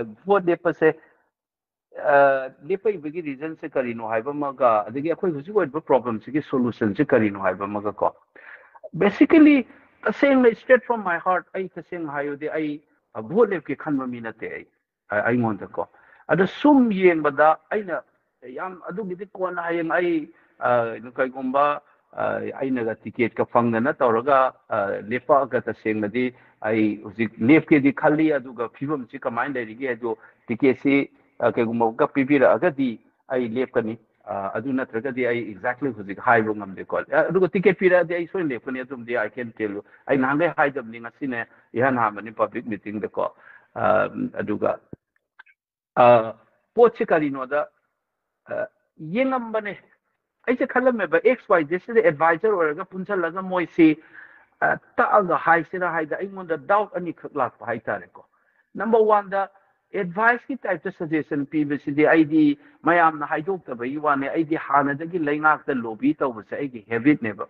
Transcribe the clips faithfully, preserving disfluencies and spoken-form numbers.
Vote ꯂꯦꯞꯄꯁꯦ, ꯑ, ꯂꯦꯞꯄꯛꯏꯕꯒꯤ ꯔꯤꯖꯟꯁꯦ ꯀꯔꯤꯅꯣ ꯍꯥꯏꯕ ꯑꯃꯒ, ꯑꯗꯒꯤ ꯑꯩꯈꯣꯏ ꯍꯧꯖꯤꯛ ꯑꯣꯏꯔꯤꯕ ꯄ꯭ꯔꯣꯕ꯭ꯂꯦꯝꯁꯤꯒꯤ ꯁꯣꯂꯨꯁꯟꯁꯦ ꯀꯔꯤꯅꯣ ꯍꯥꯏꯕ ꯑꯃꯒ ꯀꯣ, ꯕꯦꯁꯤꯀꯦꯂꯤ, ꯇꯁꯦꯡꯅ, straight from my heart, ꯑꯩ ꯇꯁꯦꯡꯅ ꯍꯥꯏꯌꯨꯗꯤ, ꯑꯩ, ꯑ, ꯚꯣꯠ ꯂꯦꯞꯀꯦ ꯈꯟꯕ ꯃꯤ ꯅꯠꯇꯦ ꯑꯩ, ꯑ, ꯑꯩꯉꯣꯟꯗꯀꯣ꯫ ꯑꯗꯣ ꯁꯨꯝ ꯌꯦꯡꯕꯗ ꯑꯩꯅ ꯌꯥꯝ, ꯑꯗꯨꯒꯤꯗꯤ ꯀꯣꯟꯅ ꯍꯌꯦꯡ ꯑꯩ, ꯑ, ꯀꯩꯒꯨꯝꯕ, ꯑ, ꯑꯩꯅꯒ ꯇꯤꯀꯦꯠꯀ ꯐꯪꯗꯅ ꯇꯧꯔꯒ, ꯑ, ꯂꯦꯞꯄꯛꯑꯒ, ꯇꯁꯦꯡꯅꯗꯤ ꯑꯩ ꯍꯧꯖꯤꯛ ꯂꯦꯞꯀꯦꯗꯤ ꯈꯜꯂꯤ꯫ ꯑꯗꯨꯒ ꯐꯤꯕꯝꯁꯤ ꯀꯃꯥꯏꯅ ꯂꯩꯔꯤꯒꯦ ꯍꯥꯏꯗꯣ, ꯇꯤꯀꯦꯠꯁꯤ, ꯑ, ꯀꯩꯒꯨꯝꯕ ꯄꯤꯕꯤꯔꯛꯑꯒꯗꯤ ꯑꯩ ꯂꯦꯞꯀꯅꯤ꯫ ꯑ, ꯑꯗꯨ ꯅꯠꯇ꯭ꯔꯒꯗꯤ ꯑꯩ exactly ꯍꯧꯖꯤꯛ ꯍꯥꯏꯕ ꯉꯝꯗꯦꯀꯣ꯫ ꯑ, ꯑꯗꯨꯒ ꯇꯤꯀꯦꯠ ꯄꯤꯔꯛꯑꯗꯤ ꯑꯩ ꯁꯣꯏꯅ ꯂꯦꯞꯀꯅꯤ, ꯑꯗꯨꯝꯗꯤ I can tell you꯫ ꯑꯩ ꯅꯍꯥꯟꯈꯩ ꯍꯥꯏꯗꯕꯅꯤ, ꯉꯁꯤꯅꯦ ꯏꯍꯥꯟ ꯍꯥꯟꯕꯅꯤ ꯄꯕ꯭ꯂꯤꯛ ꯃꯤꯇꯤꯡꯗꯀꯣ꯫ ꯑ, ꯑꯗꯨꯒ, ꯑ, ꯄꯣꯠꯁꯤ ꯀꯔꯤꯅꯣꯗ, ꯑ, ꯌꯦꯡꯉꯝꯕꯅꯦ꯫ ꯑꯩꯁꯦ ꯈꯜꯂꯝꯃꯦꯕ, X Y Z ꯁꯤꯗ ꯑꯦꯗꯚꯥꯏꯖꯔ ꯑꯣꯏꯔꯒ ꯄꯨꯟꯁꯜꯂꯒ ꯃꯣꯏꯁꯤ, ꯑ, ꯇꯛꯑꯒ ꯍꯥꯏꯁꯤꯔꯥ ꯍꯥꯏꯗ ꯑꯩꯉꯣꯟꯗ ꯗꯥꯎꯠ ꯑꯅꯤꯈꯛ ꯂꯥꯛꯄ ꯍꯥꯏꯇꯥꯔꯦꯀꯣ꯫ ꯅꯝꯕꯔ ꯋꯥꯟꯗ, ꯑꯦꯗꯚꯥꯏꯁꯀꯤ ꯇꯥꯏꯞꯇ ꯁꯖꯦꯁꯟ ꯄꯤꯕꯁꯤꯗꯤ ꯑꯩꯗꯤ ꯃꯌꯥꯝꯅ ꯍꯥꯏꯗꯣꯛꯇꯕꯒꯤ ꯋꯥꯅꯦ꯫ ꯑꯩꯗꯤ ꯍꯥꯟꯅꯗꯒꯤ ꯂꯩꯉꯥꯛꯇ ꯂꯣꯕꯤ ꯇꯧꯕꯁꯦ ꯑꯩꯒꯤ ꯍꯦꯕꯤꯠꯅꯦꯕ꯫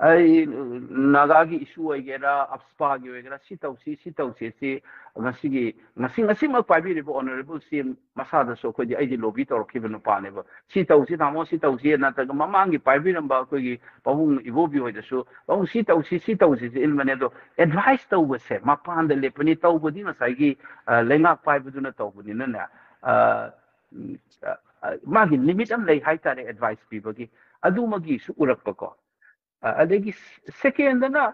ꯑꯩ, ꯅꯥꯒꯥꯒꯤ ꯏꯁꯨ ꯑꯣꯏꯒꯦꯔꯥ, ꯑꯞꯁꯄꯥꯒꯤ ꯑꯣꯏꯒꯦꯔꯥ, ꯁꯤ ꯇꯧꯁꯤ, ꯁꯤ ꯇꯧꯁꯤ, ꯁꯤ ꯉꯁꯤꯒꯤ, ꯉꯁꯤ, ꯉꯁꯤꯃꯛ ꯄꯥꯏꯕꯤꯔꯤꯕ ꯑꯣꯅꯔꯦꯕꯜ ꯁꯤ ꯑꯦꯝ ꯃꯁꯥꯗꯁꯨ ꯑꯩꯈꯣꯏꯗꯤ, ꯑꯩꯗꯤ ꯂꯣꯕꯤ ꯇꯧꯔꯛꯈꯤꯕ ꯅꯨꯄꯥꯅꯦꯕ꯫ ꯁꯤ ꯇꯧꯁꯤ ꯇꯥꯃꯣ, ꯁꯤ ꯇꯧꯁꯤ, ꯅꯠꯇ꯭ꯔꯒ ꯃꯃꯥꯡꯒꯤ ꯄꯥꯏꯕꯤꯔꯝꯕ ꯑꯩꯈꯣꯏꯒꯤ ꯄꯥꯕꯨꯡ ꯏꯕꯣꯕꯤ ꯍꯣꯏꯗꯁꯨ, "ꯄꯥꯕꯨꯡ, ꯁꯤ ꯇꯧꯁꯤ, ꯁꯤ ꯇꯧꯁꯤ", ꯁꯤ ꯏꯟꯕꯅꯦ꯫ ꯑꯗꯣ ꯑꯦꯗꯚꯥꯏꯁ ꯇꯧꯕꯁꯦ ꯃꯄꯥꯟꯗ ꯂꯦꯞꯄꯅꯤ, ꯇꯧꯕꯗꯤ ꯉꯁꯥꯏꯒꯤ, ꯑ, ꯂꯩꯉꯥꯛ ꯄꯥꯏꯕꯗꯨꯅ ꯇꯧꯕꯅꯤꯅꯅꯦ, ꯑ, ꯎꯝ, ꯑ, ꯑ, ꯃꯥꯒꯤ ꯂꯤꯃꯤꯠ ꯑꯃ ꯂꯩ ꯍꯥꯏꯇꯥꯔꯦ ꯑꯦꯗꯚꯥꯏꯁ ꯄꯤꯕꯒꯤ꯫ ꯑꯗꯨꯃꯒꯤꯁꯨ ꯎꯔꯛꯄꯀꯣ꯫ ꯑ, ꯑꯗꯒꯤ ꯁꯦꯀꯦꯟꯗꯅ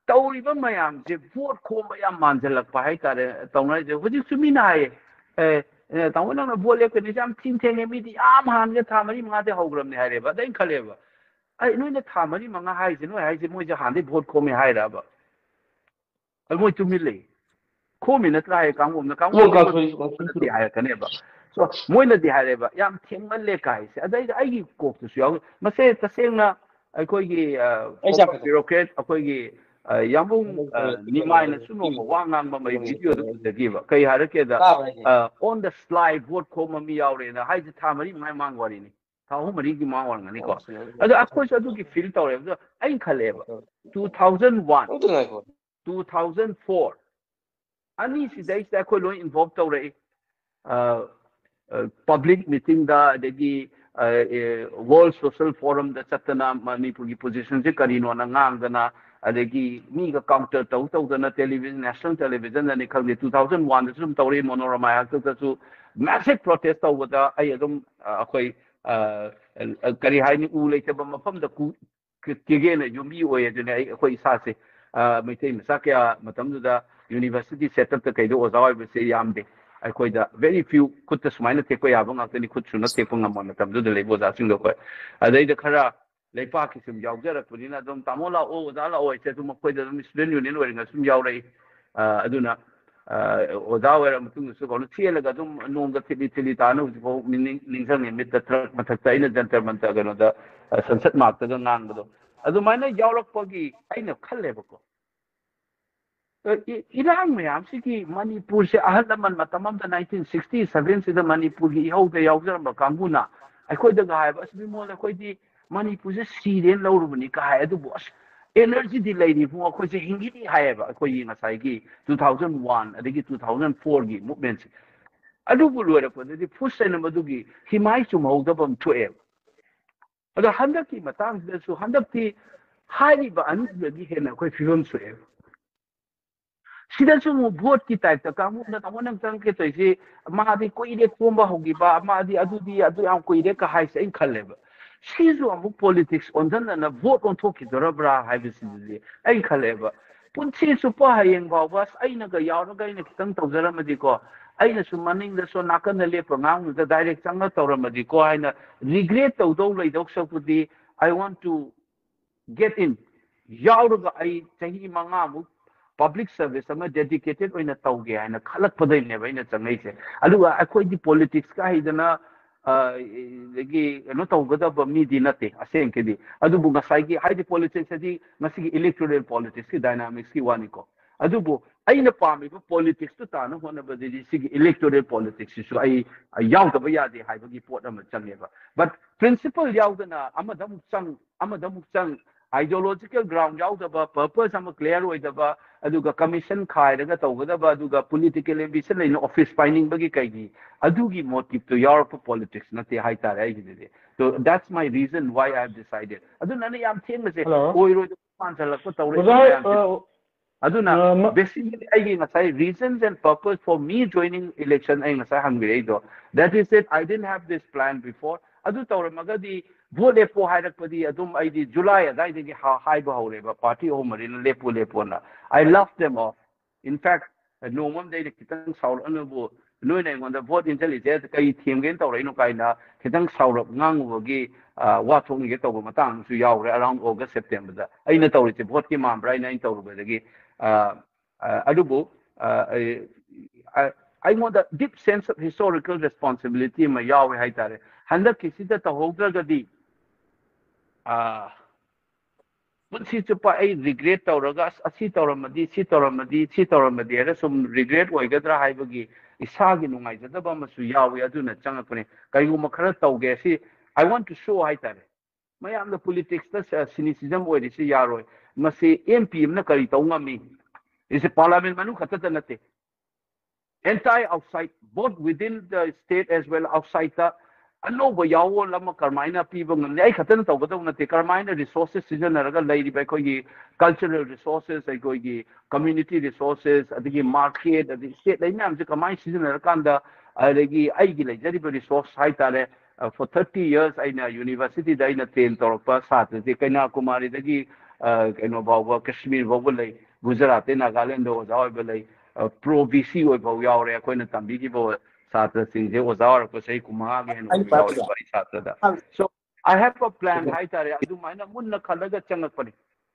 ꯇꯧꯔꯤꯕ ꯃꯌꯥꯝꯁꯦ ꯚꯣꯠ ꯈꯣꯝꯕ ꯌꯥꯝ ꯃꯥꯟꯁꯤꯜꯂꯛꯄ ꯍꯥꯏꯇꯥꯔꯦ ꯇꯧꯅꯔꯤꯁꯦ꯫ ꯍꯧꯖꯤꯛꯁꯨ ꯃꯤꯅ ꯍꯥꯏꯌꯦ, "ꯑꯦ, ꯑꯦ, ꯇꯥꯃꯣ, ꯅꯪꯅ ꯚꯣꯠ ꯂꯦꯞꯀꯅꯤꯁꯦ ꯌꯥꯝ ꯊꯦꯡ ꯊꯦꯡꯉꯦ, ꯃꯤꯗꯤ ꯌꯥꯝ ꯍꯥꯟꯅꯒ ꯊꯥ ꯃꯔꯤ ꯃꯉꯥꯗꯩ ꯍꯧꯈ꯭ꯔꯕꯅꯦ" ꯍꯥꯏꯔꯦꯕ꯫ ꯑꯗ ꯑꯩꯅ ꯈꯜꯂꯦꯕ, "ꯑꯩ, ꯅꯣꯏꯅ ꯊꯥ ꯃꯔꯤ ꯃꯉꯥ ꯍꯥꯏꯁꯦ, ꯅꯣꯏ ꯍꯥꯏꯁꯦ ꯃꯣꯏꯁꯦ ꯍꯥꯟꯅꯗꯩ ꯚꯣꯠ ꯈꯣꯝꯃꯦ ꯍꯥꯏꯔꯕ?" ꯑꯗꯨ ꯃꯣꯏ ꯇꯨꯃꯤꯟ ꯂꯩ꯫ ꯈꯣꯝꯃꯤ ꯅꯠꯇ꯭ꯔꯥ ꯍꯥꯏꯌꯦ ꯀꯥꯡꯕꯨ ꯑꯃꯅ, ꯀꯥꯡꯕꯨ ꯑꯃꯅꯗꯤ ꯍꯥꯏꯔꯛꯀꯅꯦꯕ꯫ So, ꯃꯣꯏꯅꯗꯤ ꯍꯥꯏꯔꯦꯕ, "ꯌꯥꯝ ꯊꯦꯡꯃꯜꯂꯦ" ꯀꯥꯏꯁꯦ꯫ ꯑꯗꯩꯗ ꯑꯩꯒꯤ ꯀꯣꯛꯇꯁꯨ ꯌꯥꯎꯏ꯫ ꯃꯁꯦ ꯇꯁꯦꯡꯅ ꯑꯩꯈꯣꯏꯒꯤ, ꯑ, former bureaucrat, ꯑꯩꯈꯣꯏꯒꯤ, ꯑ, ꯌꯥꯝꯕꯨꯡ, ꯑ, ꯅꯤꯃꯥꯏꯅꯁꯨ ꯅꯣꯡꯃ ꯋꯥ ꯉꯥꯡꯕ ꯑꯃ ꯑꯩ ꯚꯤꯗꯤꯑꯣꯗ ꯎꯖꯈꯤꯕ꯫ ꯀꯩ ꯍꯥꯏꯔꯛꯀꯦꯗ, ꯑ, "On the sly vote ꯈꯣꯝꯕ ꯃꯤ ꯌꯥꯎꯔꯦꯅ" ꯍꯥꯏꯁꯦ ꯊꯥ ꯃꯔꯤ ꯃꯉꯥꯒꯤ ꯃꯃꯥꯡ ꯋꯥꯔꯤꯅꯤ꯫ ꯊꯥ ꯑꯍꯨꯝ ꯃꯔꯤꯒꯤ ꯃꯃꯥꯡ ꯑꯣꯏꯔꯝꯒꯅꯤꯀꯣ꯫ ꯑꯗꯣ ꯑꯩꯈꯣꯏꯁꯨ ꯑꯗꯨꯒꯤ ꯐꯤꯜ ꯇꯧꯔꯦꯕ꯫ ꯑꯗꯣ ꯑꯩꯅ ꯈꯜꯂꯦꯕ, two thousand one, two thousand four, ꯑꯅꯤꯁꯤꯗꯩꯁꯤꯗ ꯑꯩꯈꯣꯏ ꯂꯣꯏ involve ꯇꯧꯔꯛꯏ꯫ ꯄꯕ꯭ꯂꯤꯛ ꯃꯤꯇꯤꯡꯗ, ꯑꯗꯒꯤ ꯋꯥꯔꯜ ꯁꯣꯁꯤꯌꯦꯜ ꯐꯣꯔꯝꯗ ꯆꯠꯇꯅ ꯃꯅꯤꯄꯨꯔꯒꯤ ꯄꯣꯖꯤꯁꯟꯁꯦ ꯀꯔꯤꯅꯣꯅ ꯉꯥꯡꯗꯅ, ꯑꯗꯒꯤ ꯃꯤꯒ ꯀꯥꯎꯟꯇꯔ ꯇꯧ ꯇꯧꯗꯅ ꯇꯦꯂꯤꯚꯤꯖꯟ, ꯅꯦꯁꯅꯦꯜ ꯇꯦꯂꯤꯚꯤꯖꯟꯗꯅꯤ ꯈꯪꯗꯦ, ꯇꯨ ꯊꯥꯎꯖꯟ ꯋꯥꯟꯗꯁꯨ ꯑꯗꯨꯝ ꯇꯧꯔꯛꯏ, ꯃꯣꯅꯣꯔꯃꯥ ꯍꯥꯛꯇꯛꯇꯁꯨ ꯃꯦꯁꯤꯚ ꯄ꯭ꯔꯣꯇꯦꯁ ꯇꯧꯕꯗ ꯑꯩ ꯑꯗꯨꯝ, ꯑ, ꯑꯩꯈꯣꯏ, ꯑ, ꯀꯔꯤ ꯍꯥꯏꯅꯤ, ꯎ ꯂꯩꯇꯕ ꯃꯐꯝꯗ ꯀꯨ-, ꯀꯦꯒꯦꯅ ꯌꯨꯝꯕꯤ ꯑꯣꯏ ꯑꯗꯨꯅꯦ ꯑꯩ, ꯑꯩꯈꯣꯏ ꯏꯁꯥꯁꯦ꯫ ꯑ, ꯃꯩꯇꯩ ꯃꯆꯥ ꯀꯌꯥ ꯃꯇꯝꯗꯨꯗ ꯌꯨꯅꯤꯚꯔꯁꯤꯇꯤ ꯁꯦꯠ ꯑꯞꯇ ꯀꯩꯗ ꯑꯣꯖꯥ ꯑꯣꯏꯕꯁꯦ ꯌꯥꯝꯗꯦ꯫ ꯑꯩꯈꯣꯏꯗ very few, ꯈꯨꯠꯇ ꯁꯨꯃꯥꯏꯅ ꯊꯦꯛꯄ ꯌꯥꯕ ꯉꯥꯛꯇꯅꯤ, ꯈꯨꯠ ꯁꯨꯅ ꯊꯦꯛꯄ ꯉꯝꯕ ꯃꯇꯝꯗꯨꯗ ꯂꯩꯕ ꯑꯣꯖꯥꯁꯤꯡꯗꯣ ꯑꯩꯈꯣꯏ꯫ ꯑꯗꯩꯗ ꯈꯔ ꯂꯩꯄꯥꯛꯀꯤ ꯁꯨꯝ ꯌꯥꯎꯖꯔꯛꯄꯅꯤꯅ ꯑꯗꯨꯝ "ꯇꯥꯃꯣ ꯂꯥꯛꯑꯣ, ꯑꯣꯖꯥ ꯂꯥꯛꯑꯣ" ꯍꯥꯏꯁꯦ ꯑꯗꯨꯝ ꯑꯩꯈꯣꯏꯗ ꯑꯗꯨꯝ ꯁ꯭ꯇꯨꯗꯦꯟ ꯌꯨꯅꯤꯌꯟ ꯑꯣꯏꯔꯤꯉꯩ ꯁꯨꯝ ꯌꯥꯎꯔꯛꯏ꯫ ꯑ, ꯑꯗꯨꯅ, ꯑ, ꯑꯣꯖꯥ ꯑꯣꯏꯔ ꯃꯇꯨꯡꯗꯁꯨ ꯀꯩꯅꯣ ꯊꯦꯠꯂꯒ ꯑꯗꯨꯝ ꯅꯣꯡꯒ ꯊꯤꯠꯂꯤ ꯊꯤꯠꯂꯤ ꯇꯥꯅ ꯍꯧꯖꯤꯛꯐꯥꯎ ꯅꯤꯡ-, ꯅꯤꯡꯁꯤꯡꯉꯤ꯫ ꯃꯤꯠꯇ ꯇ꯭ꯔꯛ ꯃꯊꯛꯇ ꯑꯩꯅ ꯖꯟꯇꯔ ꯃꯟꯇꯔ ꯀꯩꯅꯣꯗ, ꯑ, ꯁꯟꯁꯠ ꯃꯥꯔꯛꯇꯒ ꯉꯥꯡꯕꯗꯣ꯫ ꯑꯗꯨꯃꯥꯏꯅ ꯌꯥꯎꯔꯛꯄꯒꯤ ꯑꯩꯅ ꯈꯜꯂꯦꯕꯀꯣ꯫ ꯑ, ꯏ-, ꯏꯔꯥꯡ ꯃꯌꯥꯝꯁꯤꯒꯤ ꯃꯅꯤꯄꯨꯔꯁꯦ ꯑꯍꯜ ꯂꯃꯟ ꯃꯇꯝ ꯑꯃꯗ ꯅꯥꯏꯟꯇꯤꯟ ꯁꯤꯛꯁꯇꯤ ꯁꯚꯦꯟꯁꯤꯗ ꯃꯅꯤꯄꯨꯔꯒꯤ ꯏꯍꯧꯗ ꯌꯥꯎꯖꯔꯝꯕ ꯀꯥꯡꯕꯨꯅ ꯑꯩꯈꯣꯏꯗꯒ ꯍꯥꯏꯕ, "ꯑꯁ ꯃꯤꯃꯣꯟ, ꯑꯩꯈꯣꯏꯗꯤ ꯃꯅꯤꯄꯨꯔꯁꯦ ꯁꯤꯔꯦꯅ ꯂꯧꯔꯨꯕꯅꯤ" ꯀ ꯍꯥꯏ꯫ ꯑꯗꯨꯕꯨ ꯑꯁ, ꯑꯦꯅꯔꯖꯤꯗꯤ ꯂꯩꯔꯤ ꯏꯕꯨꯡꯉꯣ, ꯑꯩꯈꯣꯏꯁꯦ ꯍꯤꯡꯈꯤꯅꯤ ꯍꯥꯏꯌꯦꯕ꯫ ꯑꯩꯈꯣꯏꯒꯤ ꯉꯁꯥꯏꯒꯤ ꯇꯨ ꯊꯥꯎꯖꯟ ꯋꯥꯟ ꯑꯗꯒꯤ ꯇꯨ ꯊꯥꯎꯖꯟ ꯐꯣꯔꯒꯤ ꯃꯨꯚꯃꯦꯟꯁꯦ꯫ ꯑꯗꯨꯕꯨ ꯂꯣꯏꯔꯛꯄꯗꯗꯤ ꯐꯨꯁ ꯍꯥꯏꯅ ꯃꯗꯨꯒꯤ ꯍꯤꯃꯥꯏ ꯆꯨꯝꯍꯧꯗꯕ ꯑꯃ ꯊꯣꯛꯑꯦꯕ꯫ ꯑꯗꯣ ꯍꯟꯗꯛꯀꯤ ꯃꯇꯥꯡꯁꯤꯗꯁꯨ, ꯍꯟꯗꯛꯇꯤ ꯍꯥꯏꯔꯤꯕ ꯑꯅꯤꯁꯤꯗꯒꯤ ꯍꯦꯟꯅ ꯑꯩꯈꯣꯏ ꯐꯤꯕꯝ ꯁꯣꯛꯑꯦꯕ꯫ ꯁꯤꯗꯁꯨ ꯑꯃꯨꯛ ꯚꯣꯠꯀꯤ ꯇꯥꯏꯞꯇ ꯀꯥꯡꯕꯨꯅ "ꯇꯥꯃꯣ ꯅꯪ ꯆꯪꯉꯛꯀꯦ ꯇꯧꯔꯤꯁꯤ, ꯃꯥꯗꯤ ꯀꯨꯏꯔꯦ ꯈꯣꯝꯕ ꯍꯧꯈꯤꯕ, ꯃꯥꯗꯤ ꯑꯗꯨꯗꯤ ꯑꯗꯨ ꯌꯥꯝ ꯀꯨꯏꯔꯦ" ꯀ ꯍꯥꯏꯁꯦ ꯑꯩꯅ ꯈꯜꯂꯦꯕ꯫ ꯁꯤꯁꯨ ꯑꯃꯨꯛ ꯄꯣꯂꯤꯇꯤꯛꯁ ꯑꯣꯟꯁꯤꯟꯗꯅ ꯚꯣꯠ ꯑꯣꯟꯊꯣꯛꯈꯤꯗꯣꯔꯕ꯭ꯔꯥ ꯍꯥꯏꯕꯁꯤꯗꯤ ꯑꯩꯅ ꯈꯜꯂꯦꯕ꯫ ꯄꯨꯟꯁꯤ ꯆꯨꯞꯄ ꯍꯌꯦꯡ ꯐꯥꯎꯕ ꯑꯁ ꯑꯩꯅꯒ ꯌꯥꯎꯔꯒ ꯑꯩꯅ ꯈꯤꯇꯪ ꯇꯧꯖꯔꯝꯃꯗꯤꯀꯣ, ꯑꯩꯅꯁꯨ ꯃꯅꯤꯡꯗ ꯁꯣꯝ ꯅꯥꯀꯟꯗ ꯂꯦꯞꯄ ꯉꯥꯡꯕꯗꯨꯗ ꯗꯥꯏꯔꯦꯛ ꯆꯪꯉ ꯇꯧꯔꯝꯃꯗꯤꯀꯣ ꯍꯥꯏꯅ ꯔꯤꯒ꯭ꯔꯦꯠ ꯇꯧꯗꯧ ꯂꯩꯗꯧ ꯁꯔꯨꯛꯄꯨꯗꯤ, "I want to get in", ꯌꯥꯎꯔꯒ ꯑꯩ ꯆꯍꯤ ꯃꯉꯥꯃꯨꯛ ꯄꯕ꯭ꯂꯤꯛ ꯁꯔꯚꯤꯁ ꯑꯃ ꯗꯦꯗꯤꯀꯦꯇꯦꯠ ꯑꯣꯏꯅ ꯇꯧꯒꯦ ꯍꯥꯏꯅ ꯈꯜꯂꯛꯄꯗꯩꯅꯦꯕ ꯑꯩꯅ ꯆꯪꯉꯛꯏꯁꯦ꯫ ꯑꯗꯨꯒ ꯑꯩꯈꯣꯏꯗꯤ ꯄꯣꯂꯤꯇꯤꯛꯁꯀ ꯍꯩꯗꯅ, ꯑ, ꯑꯗꯒꯤ ꯀꯩꯅꯣ ꯇꯧꯒꯗꯕ ꯃꯤꯗꯤ ꯅꯠꯇꯦ ꯑꯁꯦꯡꯀꯤꯗꯤ꯫ ꯑꯗꯨꯕꯨ ꯉꯁꯥꯏꯒꯤ, ꯍꯥꯏꯗꯤ, ꯄꯣꯂꯤꯇꯤꯛꯁ ꯍꯥꯏꯗꯤ ꯉꯁꯤꯒꯤ ꯏꯂꯦꯛꯇꯣꯔꯦꯜ ꯄꯣꯂꯤꯇꯤꯛꯁꯀꯤ ꯗꯥꯏꯅꯥꯃꯤꯛꯁꯀꯤ ꯋꯥꯅꯤꯀꯣ꯫ ꯑꯗꯨꯕꯨ ꯑꯩꯅ ꯄꯥꯝꯃꯤꯕ ꯄꯣꯂꯤꯇꯤꯛꯁꯇꯨ ꯇꯥꯅ ꯍꯣꯠꯅꯕꯗꯗꯤ ꯁꯤꯒꯤ ꯏꯂꯦꯛꯇꯣꯔꯦꯜ ꯄꯣꯂꯤꯇꯤꯛꯁꯁꯤꯁꯨ ꯑꯩ, ꯑ, ꯌꯥꯎꯗꯕ ꯌꯥꯗꯦ ꯍꯥꯏꯕꯒꯤ ꯄꯣꯠ ꯑꯃ ꯆꯪꯉꯦꯕ꯫ But ꯄ꯭ꯔꯤꯟꯁꯤꯄꯜ ꯌꯥꯎꯗꯅ ꯑꯃꯗ ꯑꯃꯨꯛ ꯆꯪ, ꯑꯃꯗ ꯑꯃꯨꯛ ꯆꯪ, Ideological ground ꯌꯥꯎꯗꯕ, purpose ꯑꯃ clear ꯑꯣꯏꯗꯕ, ꯑꯗꯨꯒ commission ꯈꯥꯏꯔꯒ ꯇꯧꯒꯗꯕ, ꯑꯗꯨꯒ political ambition ꯂꯩꯅ office ꯄꯥꯏꯅꯤꯡꯕꯒꯤ ꯀꯩꯒꯤ, ꯑꯗꯨꯒꯤ motive ꯇꯨ ꯌꯥꯎꯔꯛꯄ politics ꯅꯠꯇꯦ ꯍꯥꯏꯇꯥꯔꯦ ꯑꯩꯒꯤꯗꯨꯗꯤ꯫ So that's my reason why I have decided. ꯑꯗꯨꯅ ꯑꯩꯅ ꯌꯥꯝ ꯊꯦꯡꯅꯁꯦ Hello. ꯑꯣꯏꯔꯣꯏꯗꯕ ꯃꯥꯟꯁꯤꯜꯂꯛꯄ ꯇꯧꯔꯛꯏ ꯑꯣꯖꯥ, ꯃꯌꯥꯝꯁꯦ꯫ ꯑ, ꯑꯗꯨꯅ ꯑ, ꯃ- basically ꯑꯩꯒꯤ ꯉꯁꯥꯏ reasons and purpose for me joining election ꯑꯩ ꯉꯁꯥꯏ ꯍꯪꯕꯤꯔꯛꯏꯗꯣ, that is it, I didn't have this plan before. ꯑꯗꯨ ꯇꯧꯔꯝꯃꯒꯗꯤ vote ꯂꯦꯞꯄꯣ ꯍꯥꯏꯔꯛꯄꯗꯤ ꯑꯗꯨꯝ ꯑꯩꯗꯤ July ꯑꯗꯥꯏꯗꯒꯤ ꯍꯥ- ꯍꯥꯏꯕ ꯍꯧꯔꯦꯕ, party ꯑꯍꯨꯝ ꯃꯔꯤꯅ ꯂꯦꯞꯄꯨ ꯂꯦꯞꯄꯣꯅ꯫ I laugh them off. In fact, ꯅꯣꯡꯃ ꯑꯃꯗꯤ ꯑꯩꯅ ꯈꯤꯇꯪ ꯁꯥꯎꯔꯛꯑꯅꯕꯨ, ꯅꯣꯏꯅ ꯑꯩꯉꯣꯟꯗ vote ꯏꯟꯁꯤꯜꯂꯤꯁꯦ ꯀꯩ ꯊꯦꯝꯒꯦꯅ ꯇꯧꯔꯛꯏꯅꯣ ꯀꯥꯏꯅ ꯈꯤꯇꯪ ꯁꯥꯎꯔꯞ ꯉꯥꯡꯉꯨꯕꯒꯤ, ꯑ, ꯋꯥ ꯊꯣꯛꯅꯤꯡꯒꯦ ꯇꯧꯕ ꯃꯇꯥꯡ ꯑꯃꯁꯨ ꯌꯥꯎꯔꯦ around August, September ꯗ꯫ ꯑꯩꯅ ꯇꯧꯔꯤꯁꯦ vote ꯀꯤ ꯃꯥꯟꯕ꯭ꯔꯥ ꯍꯥꯏꯅ ꯑꯩꯅ ꯇꯧꯔꯨꯕꯗꯒꯤ, ꯑ, ꯑ, ꯑꯗꯨꯕꯨ, ꯑ, ꯑꯩ, ꯑ, ꯑꯩꯉꯣꯟꯗ deep sense of historical responsibility ꯑꯃ ꯌꯥꯎꯋꯦ ꯍꯥꯏꯇꯥꯔꯦ꯫ ꯍꯟꯗꯛꯀꯤꯁꯤꯗ ꯇꯧꯍꯧꯗ꯭ꯔꯒꯗꯤ, ꯑ, ꯄꯨꯟꯁꯤ ꯆꯨꯞꯄ ꯑꯩ regret ꯇꯧꯔꯒ, "ꯑꯁ, ꯑꯁꯤ ꯇꯧꯔꯝꯃꯗꯤ, ꯁꯤ ꯇꯧꯔꯝꯃꯗꯤ, ꯁꯤ ꯇꯧꯔꯝꯃꯗꯤ" ꯍꯥꯏꯅ ꯁꯨꯝ regret ꯑꯣꯏꯒꯗ꯭ꯔꯥ ꯍꯥꯏꯕꯒꯤ ꯏꯁꯥꯒꯤ ꯅꯨꯡꯉꯥꯏꯖꯗꯕ ꯑꯃꯁꯨ ꯌꯥꯎꯏ꯫ ꯑꯗꯨꯅ ꯆꯪꯉꯛꯄꯅꯦ꯫ ꯀꯔꯤꯒꯨꯝꯕ ꯈꯔ ꯇꯧꯒꯦ꯫ ꯁꯤ I want to show ꯍꯥꯏꯇꯥꯔꯦ꯫ ꯃꯌꯥꯝꯅ politics ꯇ ꯁ-, cynicism ꯑꯣꯏꯔꯤꯁꯤ ꯌꯥꯔꯣꯏ꯫ ꯃꯁꯤ M P ꯑꯃꯅ ꯀꯔꯤ ꯇꯧ ꯉꯝꯃꯤ? ꯏꯁꯤ parliament ꯃꯅꯨꯡ ꯈꯛꯇꯗ ꯅꯠꯇꯦ꯫ Anti outside, both within the state as well outside ꯇ ꯑꯅꯧꯕ ꯌꯥꯑꯣꯜ ꯑꯃ ꯀꯔꯝꯍꯥꯏꯅ ꯄꯤꯕ ꯉꯝꯅꯤ? ꯑꯩ ꯈꯛꯇꯅ ꯇꯧꯒꯗꯧꯕ ꯅꯠꯇꯦ꯫ ꯀꯔꯝꯍꯥꯏꯅ resources ꯁꯤꯖꯤꯟꯅꯔꯒ ꯂꯩꯔꯤꯕ ꯑꯩꯈꯣꯏꯒꯤ cultural resources, ꯑꯩꯈꯣꯏꯒꯤ community resources, ꯑꯗꯒꯤ market, ꯑꯗꯒꯤ state ꯂꯩ ꯃꯌꯥꯝꯁꯦ ꯀꯃꯥꯏꯅ ꯁꯤꯖꯤꯟꯅꯔꯀꯥꯟꯗ, ꯑꯗꯒꯤ ꯑꯩꯒꯤ ꯂꯩꯖꯔꯤꯕ resource ꯍꯥꯏꯇꯥꯔꯦ, ꯑ, for thirty years ꯑꯩꯅ university ꯗ ꯑꯩꯅ train ꯇꯧꯔꯛꯄ ꯁꯥꯇ꯭ꯔꯁꯦ ꯀꯩꯅꯥꯀꯨꯃꯥꯔꯤꯗꯒꯤ, ꯑ, ꯀꯩꯅꯣ ꯐꯥꯎꯕ, ꯀꯥꯁꯃꯤꯔ ꯐꯥꯎꯕ ꯂꯩ, ꯒꯨꯖꯔꯥꯠꯇꯩ ꯅꯥꯒꯥꯂꯦꯟꯗ ꯑꯣꯖꯥ ꯑꯣꯏꯕ ꯂꯩ, ꯑ, pro V C ꯑꯣꯏꯕ ꯐꯥꯎ ꯌꯥꯎꯔꯦ꯫ ꯑꯩꯈꯣꯏꯅ ꯇꯝꯕꯤꯈꯤꯕ ꯁꯥꯇ꯭ꯔꯁꯤꯡꯁꯦ ꯑꯣꯖꯥ ꯑꯣꯏꯔꯛꯄ ꯆꯍꯤ ꯀꯨꯟꯃꯉꯥꯒꯤ ꯍꯦꯟꯅ ꯑꯣꯏꯕ ꯌꯥꯎꯔꯦ ꯋꯥꯔꯤ ꯁꯥꯇ꯭ꯔꯗ꯫ So I have a plan ꯍꯥꯏꯇꯥꯔꯦ, ꯑꯗꯨꯃꯥꯏꯅ ꯃꯨꯟꯅ ꯈꯜꯂꯒ ꯆꯪꯉꯛꯄꯅꯤ꯫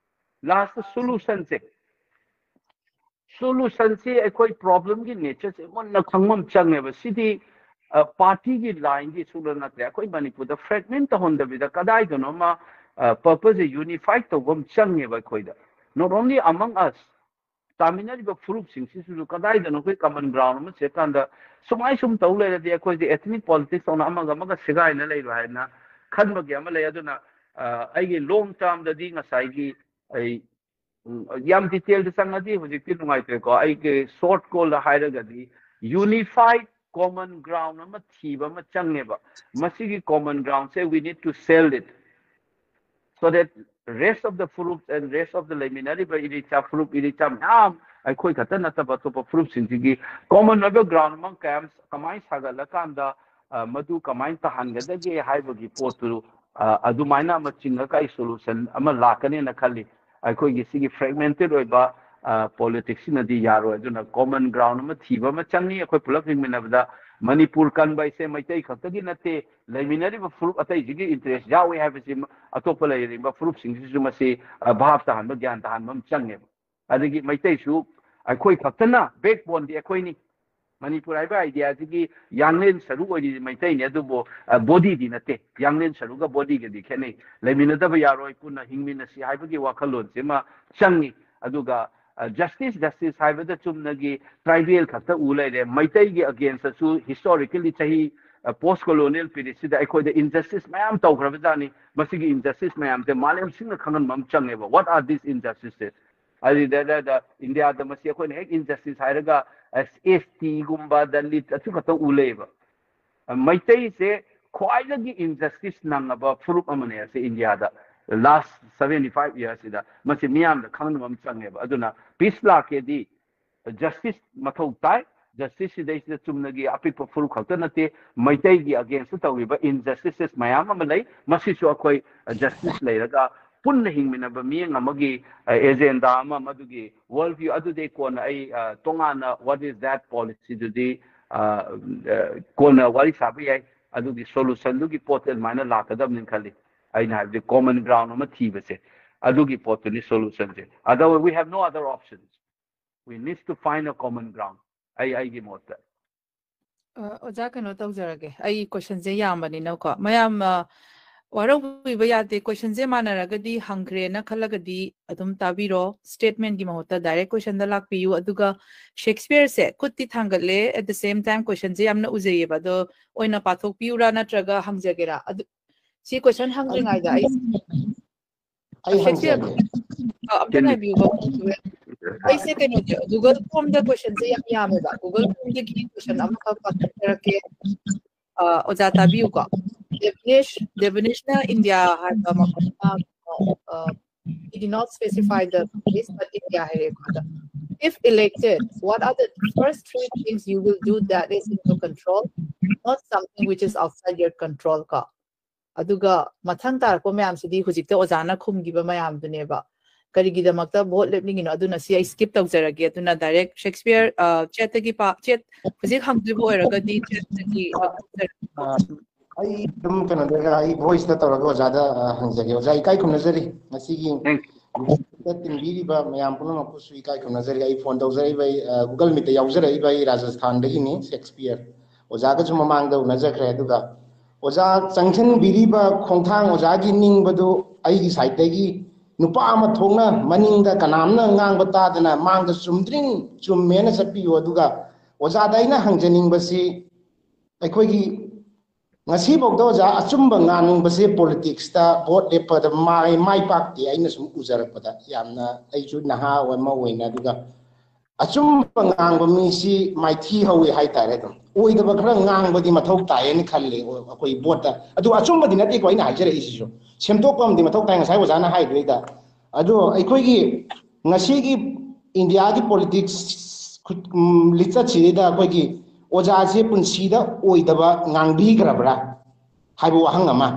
Last solution ꯁꯦ, solution ꯁꯤ ꯑꯩꯈꯣꯏ problem ꯒꯤ nature ꯁꯦ ꯃꯨꯟꯅ ꯈꯪꯕ ꯑꯃ ꯆꯪꯉꯦꯕ꯫ ꯁꯤꯗꯤ, ꯑ, party ꯒꯤ line ꯒꯤ ꯁꯨꯛꯅ ꯅꯠꯇ꯭ꯔꯦ꯫ ꯑꯩꯈꯣꯏ ꯃꯅꯤꯄꯨꯔꯗ fragment ꯇꯧꯍꯟꯗꯕꯤꯗ ꯀꯗꯥꯏꯗꯅꯣ ꯑꯃ, ꯑ, purpose ꯁꯦ unify ꯇꯧꯕ ꯑꯃ ꯆꯪꯉꯦꯕ ꯑꯩꯈꯣꯏꯗ꯫ Not only among us, ꯇꯥꯃꯤꯟꯅꯔꯤꯕ ꯐꯨꯔꯨꯞꯁꯤꯡꯁꯤꯁꯨ ꯀꯗꯥꯏꯗꯅꯣ ꯑꯩꯈꯣꯏ common ground ꯑꯃ ꯊꯤꯔꯀꯥꯟꯗ ꯁꯨꯃꯥꯏ ꯁꯨꯝ ꯇꯧ ꯂꯩꯔꯗꯤ ꯑꯩꯈꯣꯏꯁꯦ ethnic politics ꯇꯧꯅ ꯑꯃꯒ ꯑꯃꯒ ꯁꯦꯒꯥꯏꯅ ꯂꯩꯔꯣꯏ ꯍꯥꯏꯅ ꯈꯟꯕꯒꯤ ꯑꯃ ꯂꯩ꯫ ꯑꯗꯨꯅ ꯑꯩꯒꯤ ꯂꯣꯡ ꯇꯥꯔꯝꯗꯗꯤ ꯉꯁꯥꯏꯒꯤ ꯑꯩ ꯎꯝ, ꯌꯥꯝ ꯗꯤꯇꯦꯜꯗ ꯆꯪꯉꯗꯤ ꯍꯧꯖꯤꯛꯇꯤ ꯅꯨꯡꯉꯥꯏꯇ꯭ꯔꯦꯀꯣ꯫ ꯑꯩꯒꯤ ꯁꯣꯔꯠ ꯀꯣꯜꯗ ꯍꯥꯏꯔꯒꯗꯤ, ꯌꯨꯅꯤꯐꯥꯏꯠ ꯀꯣꯃꯟ ꯒ꯭ꯔꯥꯎꯟ ꯑꯃ ꯊꯤꯕ ꯑꯃ ꯆꯪꯉꯦꯕ꯫ ꯃꯁꯤꯒꯤ common ꯒ꯭ꯔꯥꯎꯟꯁꯦ we need to sell it, so that rest of the ꯐꯨꯔꯨꯞ and rest of the ꯂꯩꯃꯤꯟꯅꯔꯤꯕ ꯏꯔꯤꯆꯥ, ꯐꯨꯔꯨꯞ ꯏꯔꯤꯆꯥ ꯃꯌꯥꯝ, ꯑꯩꯈꯣꯏ ꯈꯛꯇ ꯅꯠꯇꯕ ꯑꯇꯣꯞꯄ ꯐꯨꯔꯨꯞꯁꯤꯡꯁꯤꯒꯤ ꯀꯣꯃꯟ ꯑꯣꯏꯕ ꯒ꯭ꯔꯥꯎꯟ ꯑꯃ ꯀꯌꯥꯝ ꯀꯃꯥꯏꯅ ꯁꯥꯒꯠꯂꯀꯥꯟꯗ ꯃꯗꯨ ꯀꯃꯥꯏꯅ ꯇꯥꯍꯟꯒꯗꯒꯦ ꯍꯥꯏꯕꯒꯤ ꯄꯣꯠꯇꯨ ꯑꯗꯨꯃꯥꯏꯅ ꯑꯃ ꯆꯤꯡꯉꯒ ꯑꯩ ꯁꯣꯂꯨꯁꯟ ꯑꯃ ꯂꯥꯛꯀꯅꯦꯅ ꯈꯜꯂꯤ꯫ ꯑꯩꯈꯣꯏꯒꯤ ꯁꯤꯒꯤ ꯐ꯭ꯔꯦꯒꯃꯦꯟꯇꯦꯠ ꯑꯣꯏꯕ ꯄꯣꯂꯤꯇꯤꯛꯁꯁꯤꯅꯗꯤ ꯌꯥꯔꯣꯏ꯫ ꯑꯗꯨꯅ ꯀꯣꯃꯟ ꯒ꯭ꯔꯥꯎꯟ ꯑꯃ ꯊꯤꯕ ꯑꯃ ꯆꯪꯉꯤ꯫ ꯑꯩꯈꯣꯏ ꯄꯨꯂꯞ ꯍꯤꯡꯃꯤꯟꯅꯕꯗ ꯃꯅꯤꯄꯨꯔ ꯀꯟꯕ ꯍꯥꯏꯁꯦ ꯃꯩꯇꯩ ꯈꯛꯇꯒꯤ ꯅꯠꯇꯦ, ꯂꯩꯃꯤꯟꯅꯔꯤꯕ ꯐꯨꯔꯨꯞ ꯑꯇꯩꯁꯤꯒꯤ ꯏꯟꯇꯔꯦꯁ ꯌꯥꯎꯏ ꯍꯥꯏꯕꯁꯤ ꯑꯇꯣꯞꯄ ꯂꯩꯔꯤꯕ ꯐꯨꯔꯨꯞꯁꯤꯡꯁꯤꯁꯨ ꯃꯁꯤ ꯚꯥꯞ ꯇꯥꯍꯟꯕ, ꯒ꯭ꯌꯥꯟ ꯇꯥꯍꯟꯕ ꯑꯃ ꯆꯪꯉꯦꯕ꯫ ꯑꯗꯒꯤ ꯃꯩꯇꯩꯁꯨ ꯑꯩꯈꯣꯏ ꯈꯛꯇꯅ, ꯕꯦꯛꯕꯣꯟꯗꯤ ꯑꯩꯈꯣꯏꯅꯤ꯫ ꯃꯅꯤꯄꯨꯔ ꯍꯥꯏꯕ ꯑꯥꯏꯗꯤꯌꯥꯁꯤꯒꯤ ꯌꯥꯡꯂꯦꯟ ꯁꯔꯨ ꯑꯣꯏꯔꯤꯁꯦ ꯃꯩꯇꯩꯅꯤ, ꯑꯗꯨꯕꯨ ꯕꯣꯗꯤꯗꯤ ꯅꯠꯇꯦ꯫ ꯌꯥꯡꯂꯦꯟ ꯁꯔꯨꯒ ꯕꯣꯗꯤꯒꯗꯤ ꯈꯦꯠꯅꯩ꯫ ꯂꯩꯃꯤꯟꯅꯗꯕ ꯌꯥꯔꯣꯏ, ꯄꯨꯟꯅ ꯍꯤꯡꯃꯤꯟꯅꯁꯤ ꯍꯥꯏꯕꯒꯤ ꯋꯥꯈꯜꯂꯣꯟꯁꯤꯃ ꯆꯪꯉꯤ꯫ ꯑꯗꯨꯒ ꯖꯁꯇꯤꯁ, ꯖꯁꯇꯤꯁ ꯍꯥꯏꯕꯗ ꯆꯨꯝꯅꯒꯤ ꯇ꯭ꯔꯥꯏꯕꯦꯜ ꯈꯛꯇ ꯎ ꯂꯩꯔꯦ꯫ ꯃꯩꯇꯩꯒꯤ ꯑꯒꯦꯟꯁꯇꯁꯨ ꯍꯤꯁꯇꯣꯔꯤꯀꯦꯜꯂꯤ ꯆꯍꯤ ꯄꯣꯁ ꯀꯣꯂꯣꯅꯤꯌꯦꯜ ꯄꯤꯔꯤꯌꯠꯁꯤꯗ ꯑꯩꯈꯣꯏꯗ ꯏꯟꯖꯁꯇꯤꯁ ꯃꯌꯥꯝ ꯇꯧꯈ꯭ꯔꯕꯖꯥꯠꯅꯤ꯫ ꯃꯁꯤꯒꯤ ꯏꯟꯖꯁꯇꯤꯁ ꯃꯌꯥꯝꯁꯦ ꯃꯥꯂꯦꯝ ꯁꯤꯡꯅ ꯈꯪꯍꯟꯕ ꯑꯃ ꯆꯪꯉꯦꯕ꯫ What are these injustices? ꯑꯗꯨꯗ ꯏꯟꯗꯤꯌꯥꯗ ꯃꯁꯤ ꯑꯩꯈꯣꯏꯅ ꯍꯦꯛ ꯏꯟꯖꯁꯇꯤꯁ ꯍꯥꯏꯔꯒ ꯑꯦꯁ ꯇꯤꯒꯨꯝꯕ, ꯗꯂꯤꯠ ꯑꯁꯤ ꯈꯛꯇ ꯎ ꯂꯩꯌꯦꯕ꯫ ꯃꯩꯇꯩꯁꯦ ꯈ꯭ꯋꯥꯏꯗꯒꯤ ꯏꯟꯖꯁꯇꯤꯁ ꯅꯪꯉꯕ ꯐꯨꯔꯨꯞ ꯑꯃꯅꯦ ꯑꯁꯤ ꯏꯟꯗꯤꯌꯥꯗ꯫ ꯂꯥꯁ ꯁꯚꯦꯟꯇꯤ ꯐꯥꯏꯚ ꯏꯌꯥꯔꯁꯤꯗ ꯃꯁꯤ ꯃꯤꯌꯥꯝꯗ ꯈꯪꯅꯕ ꯑꯃ ꯆꯪꯉꯦꯕ꯫ ꯑꯗꯨꯅ ꯄꯤꯁ ꯂꯥꯛꯀꯦꯗꯤ ꯖꯁꯇꯤꯁ ꯃꯊꯧ ꯇꯥꯏ꯫ ꯖꯁꯇꯤꯁ ꯁꯤꯗꯩꯁꯤꯗ ꯆꯨꯝꯅꯒꯤ ꯑꯄꯤꯛꯄ ꯐꯨꯔꯨꯞ ꯈꯛꯇ ꯅꯠꯇꯦ, ꯃꯩꯇꯩꯒꯤ ꯑꯒꯦꯟꯁꯇ ꯇꯧꯔꯤꯕ ꯏꯟꯖꯁꯇꯤꯁꯦꯁ ꯃꯌꯥꯝ ꯑꯃ ꯂꯩ꯫ ꯃꯁꯤꯁꯨ ꯑꯩꯈꯣꯏ ꯖꯁꯇꯤꯁ ꯂꯩꯔꯒ ꯄꯨꯟꯅ ꯍꯤꯡꯃꯤꯟꯅꯕ ꯃꯤꯠꯌꯦꯡ ꯑꯃꯒꯤ ꯑꯦꯖꯦꯟꯗꯥ ꯑꯃ, ꯃꯗꯨꯒꯤ ꯋꯥꯔꯜ ꯚ꯭ꯌꯨ ꯑꯗꯨꯗꯤ ꯀꯣꯟꯅ ꯑꯩ ꯇꯣꯉꯥꯟꯅ what is that policyꯗꯨꯗꯤ ꯀꯣꯟꯅ ꯋꯥꯔꯤ ꯁꯥꯕ ꯌꯥꯏ꯫ ꯑꯗꯨꯒꯤ ꯁꯣꯂꯨꯁꯟꯗꯨꯒꯤ ꯄꯣꯠꯇ ꯑꯗꯨꯃꯥꯏꯅ ꯂꯥꯛꯀꯗꯕꯅꯤ ꯈꯜꯂꯤ꯫ ꯑꯩꯅ ꯍꯥꯏꯕꯗꯤ ꯀꯣꯃꯟ ꯒ꯭ꯔꯥꯎꯟ ꯑꯃ ꯊꯤꯕꯁꯦ, ꯑꯗꯨꯒꯤ ꯄꯣꯠꯇꯨꯅꯤ ꯁꯣꯂꯨꯁꯟꯁꯦ꯫ Otherwise we have no other options, we need to find a common ground꯫ ꯑꯩ ꯑꯩꯒꯤ ꯃꯣꯠꯇ꯫ ꯑꯣꯖꯥ, ꯀꯩꯅꯣ ꯇꯧꯖꯔꯒꯦ, ꯑꯩ ꯀꯣꯏꯁꯟꯁꯦ ꯌꯥꯝꯕꯅꯤꯅꯀꯣ꯫ ꯃꯌꯥꯝ ꯋꯥꯔꯧꯕꯤꯕ ꯌꯥꯗꯦ꯫ ꯀꯣꯏꯁꯟꯁꯦ ꯃꯥꯟꯅꯔꯒꯗꯤ ꯍꯪꯈ꯭ꯔꯦꯅ ꯈꯜꯂꯒꯗꯤ ꯑꯗꯨꯝ ꯇꯥꯕꯤꯔꯣ꯫ ꯁ꯭ꯇꯦꯠꯃꯦꯟꯒꯤ ꯃꯍꯨꯠꯇ ꯗꯥꯏꯔꯦꯛ ꯀꯣꯏꯁꯟꯗ ꯂꯥꯛꯄꯤꯌꯨ꯫ ꯑꯗꯨꯒ ꯁꯦꯛꯁꯄꯤꯌꯔꯁꯦ ꯈꯨꯠꯇꯤ ꯊꯥꯡꯒꯠꯂꯦ, at the same time ꯀꯣꯏꯁꯟꯁꯦ ꯌꯥꯝꯅ ꯎꯖꯩꯌꯦꯕ꯫ ꯑꯗꯣ ꯑꯣꯏꯅ ꯄꯥꯊꯣꯛꯄꯤꯌꯨꯔꯥ ꯅꯠꯇ꯭ꯔꯒ ꯍꯪꯖꯒꯦꯔꯥ? ꯑꯗꯨ ꯁꯤ ꯀꯣꯏꯁꯟ ꯍꯪꯗ꯭ꯔꯤꯉꯩꯗ ꯑꯩ ꯑꯩ ꯁꯦꯛꯁꯄꯤꯌꯔ ꯍꯪꯖꯒꯦ꯫ ꯑ, ꯑꯝꯇ ꯉꯥꯏꯕꯤꯌꯨꯀꯣ꯫ ꯑꯩꯁꯦ ꯀꯩꯅꯣꯁꯦ, ꯒꯨꯒꯜ ꯐꯣꯝꯗ ꯀꯣꯏꯁꯟꯁꯦ ꯌꯥꯝ ꯌꯥꯝꯃꯦꯕ꯫ ꯒꯨꯒꯜ ꯐꯣꯝꯗꯒꯤ ꯀꯣꯏꯁꯟ ꯑꯃꯈꯛ ꯄꯥꯊꯣꯛꯆꯔꯛꯀꯦ꯫ ꯑ, ꯑꯣꯖꯥ ꯇꯥꯕꯤꯌꯨꯀꯣ꯫ ꯗꯦꯕꯅꯤꯁ, ꯗꯦꯕꯅꯤꯁꯅ ꯏꯟꯗꯤꯌꯥ ꯍꯥꯏꯕ ꯃꯐꯝ ꯑꯃ, ꯑ, he did not specify the place, but India ꯍꯥꯏꯔꯦꯀꯣ꯫ ꯑꯗ, if elected, what are the first three things you will do that is in your control, not something which is outside your control ꯀꯣ? ꯑꯗꯨꯒ ꯃꯊꯪ ꯇꯥꯔꯛꯄ ꯃꯌꯥꯝꯁꯤꯗꯤ ꯍꯧꯖꯤꯛꯇ ꯑꯣꯖꯥꯅ ꯈꯨꯝꯈꯤꯕ ꯃꯌꯥꯝꯗꯨꯅꯦꯕ꯫ ꯀꯔꯤꯒꯤꯗꯃꯛꯇ vote ꯂꯦꯞꯅꯤꯡꯉꯤꯅꯣ? ꯑꯗꯨꯅ ꯁꯤ ꯑꯩ ꯁ꯭ꯀꯤꯞ ꯇꯧꯖꯔꯒꯦ꯫ ꯑꯗꯨꯅ ꯗꯥꯏꯔꯦꯛ ꯁꯦꯛꯁꯄꯤꯌꯔ, ꯑ, ꯆꯦꯠꯇꯒꯤ ꯄꯥ-, ꯆꯦꯠ ꯍꯧꯖꯤꯛ ꯍꯪꯗꯣꯏꯕ ꯑꯣꯏꯔꯒꯗꯤ ꯆꯦꯠꯇꯒꯤ ꯂꯧꯊꯣꯛꯆꯔꯒꯦ꯫ ꯑ, ꯑꯩ ꯑꯗꯨꯝ ꯀꯩꯅꯣꯗ ꯑꯩ ꯚꯣꯏꯁꯇ ꯇꯧꯔꯒ ꯑꯣꯖꯥꯗ, ꯑ, ꯍꯪꯖꯒꯦ꯫ ꯑꯣꯖꯥ, ꯏꯀꯥꯏ ꯈꯨꯝꯅꯖꯔꯤ꯫ ꯉꯁꯤꯒꯤ ꯎꯝ꯫ ꯒ꯭ꯔꯨꯞꯇ ꯇꯤꯟꯕꯤꯔꯤꯕ ꯃꯌꯥꯝ ꯄꯨꯝꯅꯃꯛꯄꯨꯁꯨ ꯏꯀꯥꯏ ꯈꯨꯝꯅꯖꯔꯤ꯫ ꯑꯩ ꯐꯣꯟ ꯇꯧꯖꯔꯛꯏꯕ ꯑꯩ, ꯑ, ꯒꯨꯒꯜ ꯃꯤꯠꯇ ꯌꯥꯎꯖꯔꯛꯏꯕ ꯑꯩ ꯔꯥꯖꯁꯊꯥꯟꯗꯒꯤꯅꯤ, ꯁꯦꯛꯁꯄꯤꯌꯔ꯫ ꯑꯣꯖꯥꯒꯁꯨ ꯃꯃꯥꯡꯗ ꯎꯅꯖꯈ꯭ꯔꯦ꯫ ꯑꯗꯨꯒ ꯑꯣꯖꯥ ꯆꯪꯁꯤꯟꯕꯤꯔꯤꯕ ꯈꯣꯡꯊꯥꯡ ꯑꯣꯖꯥꯒꯤ ꯅꯤꯡꯕꯗꯨ ꯑꯩꯒꯤ ꯁꯥꯏꯠꯇꯒꯤ ꯅꯨꯄꯥ ꯑꯃ ꯊꯣꯛꯅ ꯃꯅꯤꯡꯗ ꯀꯅꯥꯝꯅ ꯉꯥꯡꯕ ꯇꯥꯗꯅ ꯃꯥꯡꯗ ꯆꯨꯝꯗ꯭ꯔꯤꯡ ꯆꯨꯝꯃꯦꯅ ꯆꯠꯄꯤꯌꯨ꯫ ꯑꯗꯨꯒ ꯑꯣꯖꯥꯗ ꯑꯩꯅ ꯍꯪꯖꯅꯤꯡꯕꯁꯤ, ꯑꯩꯈꯣꯏꯒꯤ ꯉꯁꯤꯐꯥꯎꯗ ꯑꯣꯖꯥ ꯑꯆꯨꯝꯕ ꯉꯥꯡꯕꯁꯦ ꯄꯣꯂꯤꯇꯤꯛꯁꯇ ꯚꯣꯠ ꯂꯦꯞꯄꯗ ꯃꯥꯏ, ꯃꯥꯏ ꯄꯥꯛꯇꯦ꯫ ꯑꯩꯅ ꯁꯨꯝ ꯎꯖꯔꯛꯄꯗ ꯌꯥꯝꯅ ꯑꯩꯁꯨ ꯅꯍꯥ ꯑꯃ ꯑꯣꯏꯅ, ꯑꯗꯨꯒ ꯑꯆꯨꯝꯕ ꯉꯥꯡꯕ ꯃꯤꯁꯤ ꯃꯥꯏꯊꯤ ꯍꯧꯋꯤ ꯍꯥꯏꯇꯥꯔꯦ꯫ ꯑꯗꯨꯝ ꯑꯣꯏꯗꯕ ꯈꯔ ꯉꯥꯡꯕꯗꯤ ꯃꯊꯧ ꯇꯥꯏꯌꯦꯅ ꯈꯜꯂꯦ ꯑꯩꯈꯣꯏ ꯚꯣꯠꯇ꯫ ꯑꯗꯨ ꯑꯆꯨꯝꯕꯗꯤ ꯅꯠꯇꯦꯀꯣ ꯑꯩꯅ ꯍꯥꯏꯖꯔꯛꯏꯁꯤꯁꯨ, ꯁꯦꯝꯗꯣꯛꯄ ꯑꯃꯗꯤ ꯃꯊꯧ ꯇꯥꯏ, ꯉꯁꯥꯏ ꯑꯣꯖꯥꯅ ꯍꯥꯏꯗꯨꯗꯩꯗ꯫ ꯑꯗꯣ ꯑꯩꯈꯣꯏꯒꯤ ꯉꯁꯤꯒꯤ ꯏꯟꯗꯤꯌꯥꯒꯤ ꯄꯣꯂꯤꯇꯤꯛꯁ ꯈꯨꯠ-, ꯎꯝ, ꯂꯤꯆꯠꯁꯤꯗꯩꯗ ꯑꯩꯈꯣꯏꯒꯤ ꯑꯣꯖꯥꯁꯦ ꯄꯨꯟꯁꯤꯗ ꯑꯣꯏꯗꯕ ꯉꯥꯡꯕꯤꯈ꯭ꯔꯕ꯭ꯔꯥ ꯍꯥꯏꯕ ꯋꯥꯍꯪ ꯑꯃ꯫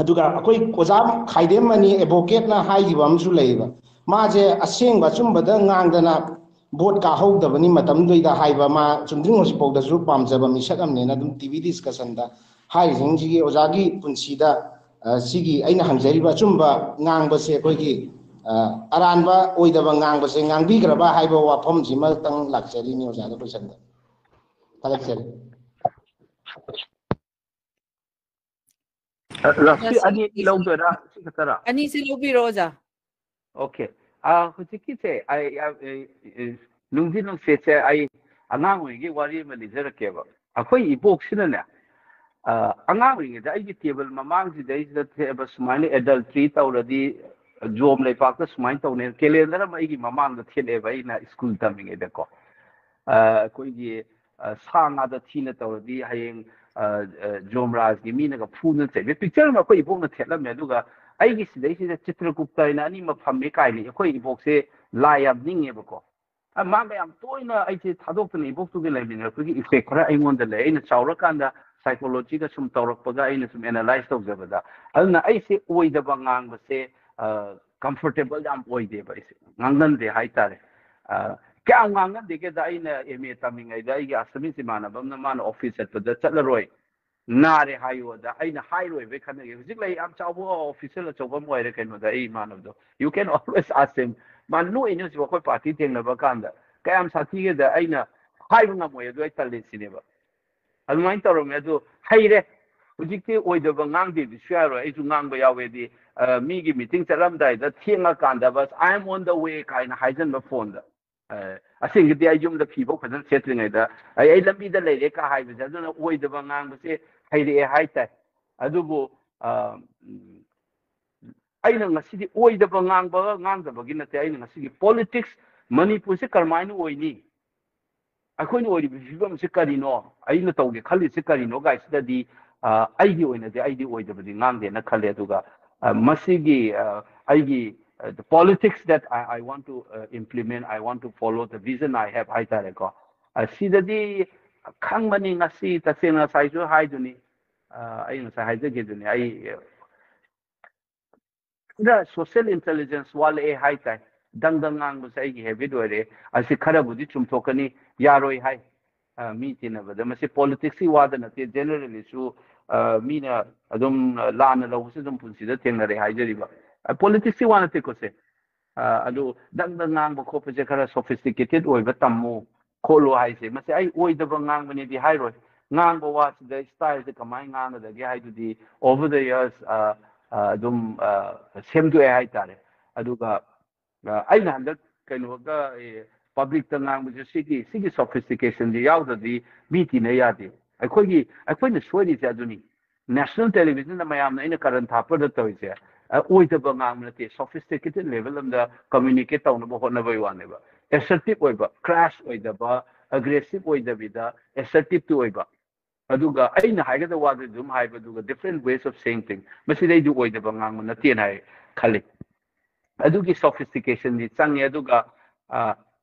ꯑꯗꯨꯒ ꯑꯩꯈꯣꯏ ꯑꯣꯖꯥ ꯈꯥꯏꯗꯦꯝ ꯃꯅꯤ ꯑꯦꯗꯚꯣꯀꯦꯠꯅ ꯍꯥꯏꯈꯤꯕ ꯑꯃꯁꯨ ꯂꯩꯌꯦꯕ꯫ ꯃꯥꯁꯦ ꯑꯁꯦꯡꯕ ꯑꯆꯨꯝꯕꯗ ꯉꯥꯡꯗꯅ ꯚꯣꯠ ꯀꯥꯍꯧꯗꯕꯅꯤ ꯃꯇꯝꯗꯨꯗ ꯍꯥꯏꯕ, ꯃꯥ ꯆꯨꯝꯗ꯭ꯔꯤꯡ ꯍꯧꯖꯤꯛꯐꯥꯎꯗꯁꯨ ꯄꯥꯝꯖꯕ ꯃꯤꯁꯛ ꯑꯃꯅꯦꯅ ꯑꯗꯨꯝ ꯇꯤ ꯚꯤ ꯗꯤꯁꯀꯁꯟꯗ ꯍꯥꯏꯔꯤꯁꯤꯡꯁꯤꯒꯤ ꯑꯣꯖꯥꯒꯤ ꯄꯨꯟꯁꯤꯗ, ꯑ, ꯁꯤꯒꯤ ꯑꯩꯅ ꯍꯪꯖꯔꯤꯕ ꯑꯆꯨꯝꯕ ꯉꯥꯡꯕꯁꯦ ꯑꯩꯈꯣꯏꯒꯤ, ꯑ, ꯑꯔꯥꯟꯕ ꯑꯣꯏꯗꯕ ꯉꯥꯡꯕꯁꯦ ꯉꯥꯡꯕꯤꯈ꯭ꯔꯕ ꯍꯥꯏꯕ ꯋꯥꯐꯝꯁꯤꯃꯇꯪ ꯂꯥꯛꯆꯔꯤꯅꯤ ꯑꯣꯖꯥꯗ ꯀꯣꯏꯁꯟꯗ꯫ ꯊꯥꯒꯠꯆꯔꯤ꯫ ꯔꯐꯤ ꯉꯁꯤ ꯑꯅꯤ ꯂꯧꯗꯣꯏꯔꯥ, ꯁꯤ ꯈꯛꯇꯔꯥ? ꯑꯅꯤꯁꯤ ꯂꯧꯕꯤꯔꯣ ꯑꯣꯖꯥ꯫ ꯑꯣꯀꯦ꯫ ꯑ, ꯍꯧꯖꯤꯛꯀꯤꯁꯦ ꯑꯩ, ꯑ, ꯑꯦ, ꯑꯦ, ꯅꯨꯡꯗꯤ ꯅꯨꯡꯁꯤꯠꯁꯦ, ꯑꯩ ꯑꯉꯥꯡ ꯑꯣꯏꯔꯤꯉꯩ ꯋꯥꯔꯤ ꯑꯃ ꯂꯤꯖꯔꯛꯀꯦꯕ꯫ ꯑꯩꯈꯣꯏ ꯏꯕꯣꯛꯁꯤꯅꯅꯦ, ꯑꯉꯥꯡ ꯑꯣꯏꯔꯤꯉꯩꯗ ꯑꯩꯒꯤ ꯇꯦꯕꯜ ꯃꯃꯥꯡꯁꯤꯗꯩꯁꯤꯗ ꯊꯦꯠꯑꯕ ꯁꯨꯃꯥꯏꯅ ꯑꯦꯗꯜꯇ꯭ꯔꯤ ꯇꯧꯔꯗꯤ ꯖꯣꯝ ꯂꯩꯄꯥꯛꯇ ꯁꯨꯃꯥꯏꯅ ꯇꯧꯅꯦ, ꯀꯦꯂꯦꯟꯗꯔ ꯑꯃ ꯑꯩꯒꯤ ꯃꯃꯥꯡꯗ ꯊꯦꯠꯂꯦꯕ ꯑꯩꯅ ꯁ꯭ꯀꯨꯜ ꯇꯝꯃꯤꯉꯩꯗꯀꯣ꯫ ꯑꯩꯈꯣꯏꯒꯤ ꯁꯥ ꯉꯥꯗ ꯊꯤꯅ ꯇꯧꯔꯗꯤ ꯍꯌꯦꯡ ꯖꯣꯝꯔꯥꯖꯒꯤ ꯃꯤꯅꯒ ꯐꯨꯅ ꯆꯩꯕ ꯄꯤꯛꯆꯔ ꯑꯃ ꯑꯩꯈꯣꯏ ꯏꯕꯣꯛꯅ ꯊꯦꯠꯂꯝꯃꯦ꯫ ꯑꯗꯨꯒ ꯑꯩꯒꯤ ꯁꯤꯗꯩꯁꯤꯗ ꯆꯤꯇ꯭ꯔꯒꯨꯞꯇ ꯍꯥꯏꯅ ꯑꯅꯤꯃꯛ ꯐꯝꯃꯤ ꯀꯥꯏꯅ ꯑꯩꯈꯣꯏ ꯏꯕꯣꯛꯁꯦ ꯂꯥꯏ ꯌꯥꯝ ꯅꯤꯡꯉꯦꯕꯀꯣ꯫ ꯃꯥꯒ ꯌꯥꯝ ꯇꯣꯏꯅ ꯑꯩꯁꯦ ꯊꯥꯗꯣꯛꯇꯅ ꯏꯕꯣꯛꯇꯨꯒꯤ ꯂꯩꯃꯤꯟꯅꯔꯛꯄꯒꯤ ꯏꯐꯦꯛ ꯈꯔ ꯑꯩꯉꯣꯟꯗ ꯂꯩ꯫ ꯑꯩꯅ ꯆꯥꯎꯔꯀꯥꯟꯗ ꯁꯥꯏꯀꯣꯂꯣꯖꯤꯒ ꯁꯨꯝ ꯇꯧꯔꯛꯄꯒ ꯑꯩꯅ ꯁꯨꯝ ꯑꯦꯅꯥꯂꯥꯏꯁ ꯇꯧꯖꯕꯗ, ꯑꯗꯨꯅ ꯑꯩꯁꯦ ꯑꯣꯏꯗꯕ ꯉꯥꯡꯕꯁꯦ ꯀꯝꯐꯣꯔꯇꯦꯕꯜ ꯌꯥꯝ ꯑꯣꯏꯗꯦꯕ꯫ ꯑꯩꯁꯦ ꯉꯥꯡꯒꯟꯗꯦ ꯍꯥꯏꯇꯥꯔꯦ꯫ ꯀꯌꯥꯝ ꯉꯥꯡꯒꯟꯗꯦꯒꯦꯗ, ꯑꯩꯅ ꯑꯦꯝ ꯑꯦ ꯇꯝꯃꯤꯉꯩꯗ ꯑꯩꯒꯤ ꯑꯁꯥꯃꯤꯁ ꯏꯃꯥꯟꯅꯕ ꯑꯃꯅ ꯃꯥꯅ ꯑꯣꯐꯤꯁ ꯆꯠꯄꯗ ꯆꯠꯂꯔꯣꯏ, ꯅꯥꯔꯦ ꯍꯥꯏꯌꯣꯗ ꯑꯩꯅ ꯍꯥꯏꯔꯣꯏꯕꯩ ꯈꯟꯅꯒꯦ꯫ ꯍꯧꯖꯤꯛ ꯂꯩ ꯌꯥꯝ ꯆꯥꯎꯕ ꯑꯣꯐꯤꯁꯦꯜ ꯑꯆꯧꯕ ꯑꯃ ꯑꯣꯏꯔꯦ ꯀꯩꯅꯣꯗ, ꯑꯩ ꯏꯃꯥꯟꯅꯕꯗꯣ꯫ You can always ask him. ꯃꯥ ꯅꯣꯛꯏꯅꯦ ꯍꯧꯖꯤꯛ ꯑꯩꯈꯣꯏ ꯄꯥꯔꯇꯤ ꯊꯦꯡꯅꯕ ꯀꯥꯟꯗ꯫ ꯀꯌꯥꯝ ꯁꯥꯊꯤꯒꯦꯗ ꯑꯩꯅ ꯍꯥꯏꯕ ꯉꯝꯃꯣꯏ ꯑꯗꯨ ꯑꯩ ꯇꯜꯂꯦ ꯁꯤꯅꯦꯕ꯫ ꯑꯗꯨꯃꯥꯏꯅ ꯇꯧꯔꯝꯃꯦ꯫ ꯑꯗꯨ ꯍꯩꯔꯦ꯫ ꯍꯧꯖꯤꯛꯇꯤ ꯑꯣꯏꯗꯕ ꯉꯥꯡꯗꯦꯗꯨꯁꯨ ꯌꯥꯔꯣꯏ꯫ ꯑꯩꯁꯨ ꯉꯥꯡꯕ ꯌꯥꯎꯋꯦꯗꯤ, ꯃꯤꯒꯤ ꯃꯤꯇꯤꯡ ꯆꯠꯂꯝꯗꯥꯏꯗ ꯊꯦꯡꯉꯀꯥꯟꯗ "But I am on the way" ꯀꯥꯏꯅ ꯍꯥꯏꯖꯟꯕ ꯐꯣꯟꯗ꯫ ꯑꯁꯦꯡꯒꯤꯗꯤ ꯑꯩ ꯌꯨꯝꯗ ꯐꯤꯐꯧ ꯐꯖꯅ ꯁꯦꯠꯇ꯭ꯔꯤꯉꯩꯗ "ꯑꯩ ꯑꯩ ꯂꯝꯕꯤꯗ ꯂꯩꯔꯦ" ꯀ ꯍꯥꯏꯕꯁꯦ꯫ ꯑꯗꯨꯅ ꯑꯣꯏꯗꯕ ꯉꯥꯡꯕꯁꯦ ꯍꯩꯔꯛꯑꯦ ꯍꯥꯏꯇꯥꯏ꯫ ꯑꯗꯨꯕꯨ ꯑꯩꯅ ꯉꯁꯤꯗꯤ ꯑꯣꯏꯗꯕ ꯉꯥꯡꯕ ꯉꯥꯡꯗꯕꯒꯤ ꯅꯠꯇꯦ꯫ ꯑꯩꯅ ꯉꯁꯤꯒꯤ ꯄꯣꯂꯤꯇꯤꯛꯁ, ꯃꯅꯤꯄꯨꯔꯁꯦ ꯀꯔꯝꯍꯥꯏꯅ ꯑꯣꯏꯅꯤ, ꯑꯩꯈꯣꯏꯅ ꯑꯣꯏꯔꯤꯕ ꯐꯤꯕꯝꯁꯤ ꯀꯔꯤꯅꯣ, ꯑꯩꯅ ꯇꯧꯒꯦ ꯈꯜꯂꯤꯁꯤ ꯀꯔꯤꯅꯣ ꯀꯥꯏꯁꯤꯗꯗꯤ ꯑꯩꯒꯤ ꯑꯣꯏꯅꯗꯤ ꯑꯩꯗꯤ ꯑꯣꯏꯗꯕꯗꯤ ꯉꯥꯡꯗꯦꯅ ꯈꯜꯂꯦ꯫ ꯑꯗꯨꯒ ꯃꯁꯤꯒꯤ ꯑꯩꯒꯤ "The politics that I, I want to implement, I want to follow, the vision I have" ꯍꯥꯏꯇꯥꯔꯦꯀꯣ꯫ ꯁꯤꯗꯗꯤ ꯈꯪꯕꯅꯤ꯫ ꯉꯁꯤ ꯇꯁꯦꯡꯅ ꯉꯁꯥꯏꯁꯨ ꯍꯥꯏꯗꯨꯅꯤ, ꯑꯩ ꯉꯁꯥꯏ ꯍꯥꯏꯖꯈꯤꯗꯨꯅꯤ, ꯑꯩ ꯈꯔ ꯁꯣꯁꯤꯌꯦꯜ ꯏꯟꯇꯦꯂꯤꯖꯦꯟꯁ ꯋꯥꯠꯂꯛꯑꯦ ꯍꯥꯏꯇꯥꯏ꯫ ꯗꯪ ꯗꯪ ꯉꯥꯡꯕꯁꯦ ꯑꯩꯒꯤ ꯍꯦꯕꯤꯠ ꯑꯣꯏꯔꯦ꯫ ꯑꯁꯤ ꯈꯔꯕꯨꯗꯤ ꯆꯨꯝꯊꯣꯛꯀꯅꯤ, ꯌꯥꯔꯣꯏ ꯍꯥꯏ꯫ ꯃꯤ ꯇꯤꯟꯅꯕꯗ ꯃꯁꯤ ꯄꯣꯂꯤꯇꯤꯛꯁꯀꯤ ꯋꯥꯗ ꯅꯠꯇꯦ, ꯖꯦꯅꯔꯦꯜꯂꯤꯁꯨ ꯃꯤꯅ ꯑꯗꯨꯝ ꯂꯥꯟꯅ ꯂꯧꯕꯁꯨ ꯑꯗꯨꯝ ꯄꯨꯟꯁꯤꯗ ꯊꯦꯡꯅꯔꯦ ꯍꯥꯏꯖꯔꯤꯕ꯫ ꯄꯣꯂꯤꯇꯤꯛꯁꯀꯤ ꯋꯥ ꯅꯠꯇꯦꯀꯣ ꯁꯦ꯫ ꯑꯗꯨ ꯗꯪ ꯗꯪ ꯉꯥꯡꯕ ꯈꯣꯠꯄꯁꯦ ꯈꯔ ꯁꯣꯐꯤꯁꯇꯤꯀꯦꯇꯦꯠ ꯑꯣꯏꯕ ꯇꯝꯃꯨ ꯈꯣꯠꯂꯨ ꯍꯥꯏꯁꯦ, ꯃꯁꯤ ꯑꯩ ꯑꯣꯏꯗꯕ ꯉꯥꯡꯕꯅꯦꯗꯤ ꯍꯥꯏꯔꯣꯏ꯫ ꯉꯥꯡꯕ ꯋꯥꯁꯤꯗ ꯁ꯭ꯇꯥꯏꯜꯁꯦ ꯀꯃꯥꯏꯅ ꯉꯥꯡꯒꯗꯒꯦ ꯍꯥꯏꯗꯨꯗꯤ ꯑꯣꯚꯔ ꯗ ꯌꯔꯁ ꯑꯗꯨꯝ ꯁꯦꯝꯗꯣꯛꯑꯦ ꯍꯥꯏꯇꯥꯔꯦ꯫ ꯑꯗꯨꯒ ꯑꯩꯅ ꯍꯟꯗꯛ ꯀꯩꯅꯣꯒ ꯄꯕ꯭ꯂꯤꯛꯇ ꯉꯥꯡꯕꯁꯦ ꯁꯤꯒꯤ ꯁꯤꯒꯤ ꯁꯣꯐꯤꯁꯇꯤꯀꯦꯁꯟꯁꯦ ꯌꯥꯎꯗ꯭ꯔꯗꯤ ꯃꯤ ꯇꯤꯟꯅ ꯌꯥꯗꯦ꯫ ꯑꯩꯈꯣꯏꯒꯤ ꯑꯩꯈꯣꯏꯅ ꯁꯣꯏꯔꯤꯁꯦ ꯑꯗꯨꯅꯤ꯫ National televisionꯗ ꯃꯌꯥꯝꯅ ꯑꯩꯅ ꯀꯔꯟ ꯊꯥꯞꯄꯗ ꯇꯧꯔꯤꯁꯦ, ꯑ, ꯑꯣꯏꯗꯕ ꯉꯥꯡꯕ ꯅꯠꯇꯦ, sophisticated level ꯑꯃꯗ communicate ꯇꯧꯅꯕ ꯍꯣꯠꯅꯕꯒꯤ ꯋꯥꯅꯦꯕ꯫ Assertive ꯑꯣꯏꯕ, crass ꯑꯣꯏꯗꯕ, aggressive ꯑꯣꯏꯗꯕꯤꯗ assertiveꯇꯤ ꯑꯣꯏꯕ꯫ ꯑꯗꯨꯒ ꯑꯩꯅ ꯍꯥꯏꯒꯗꯕ ꯋꯥꯗꯨ ꯑꯗꯨꯝ ꯍꯥꯏꯕ, ꯑꯗꯨꯒ different ways of saying things, ꯃꯁꯤꯗꯩꯗꯤ ꯑꯣꯏꯗꯕ ꯉꯥꯡꯕ ꯅꯠꯇꯦꯅ ꯍꯥꯏ ꯈꯜꯂꯤ꯫ ꯑꯗꯨꯒꯤ sophisticationꯗꯤ ꯆꯪꯉꯦ꯫ ꯑꯗꯨꯒ, ꯑ,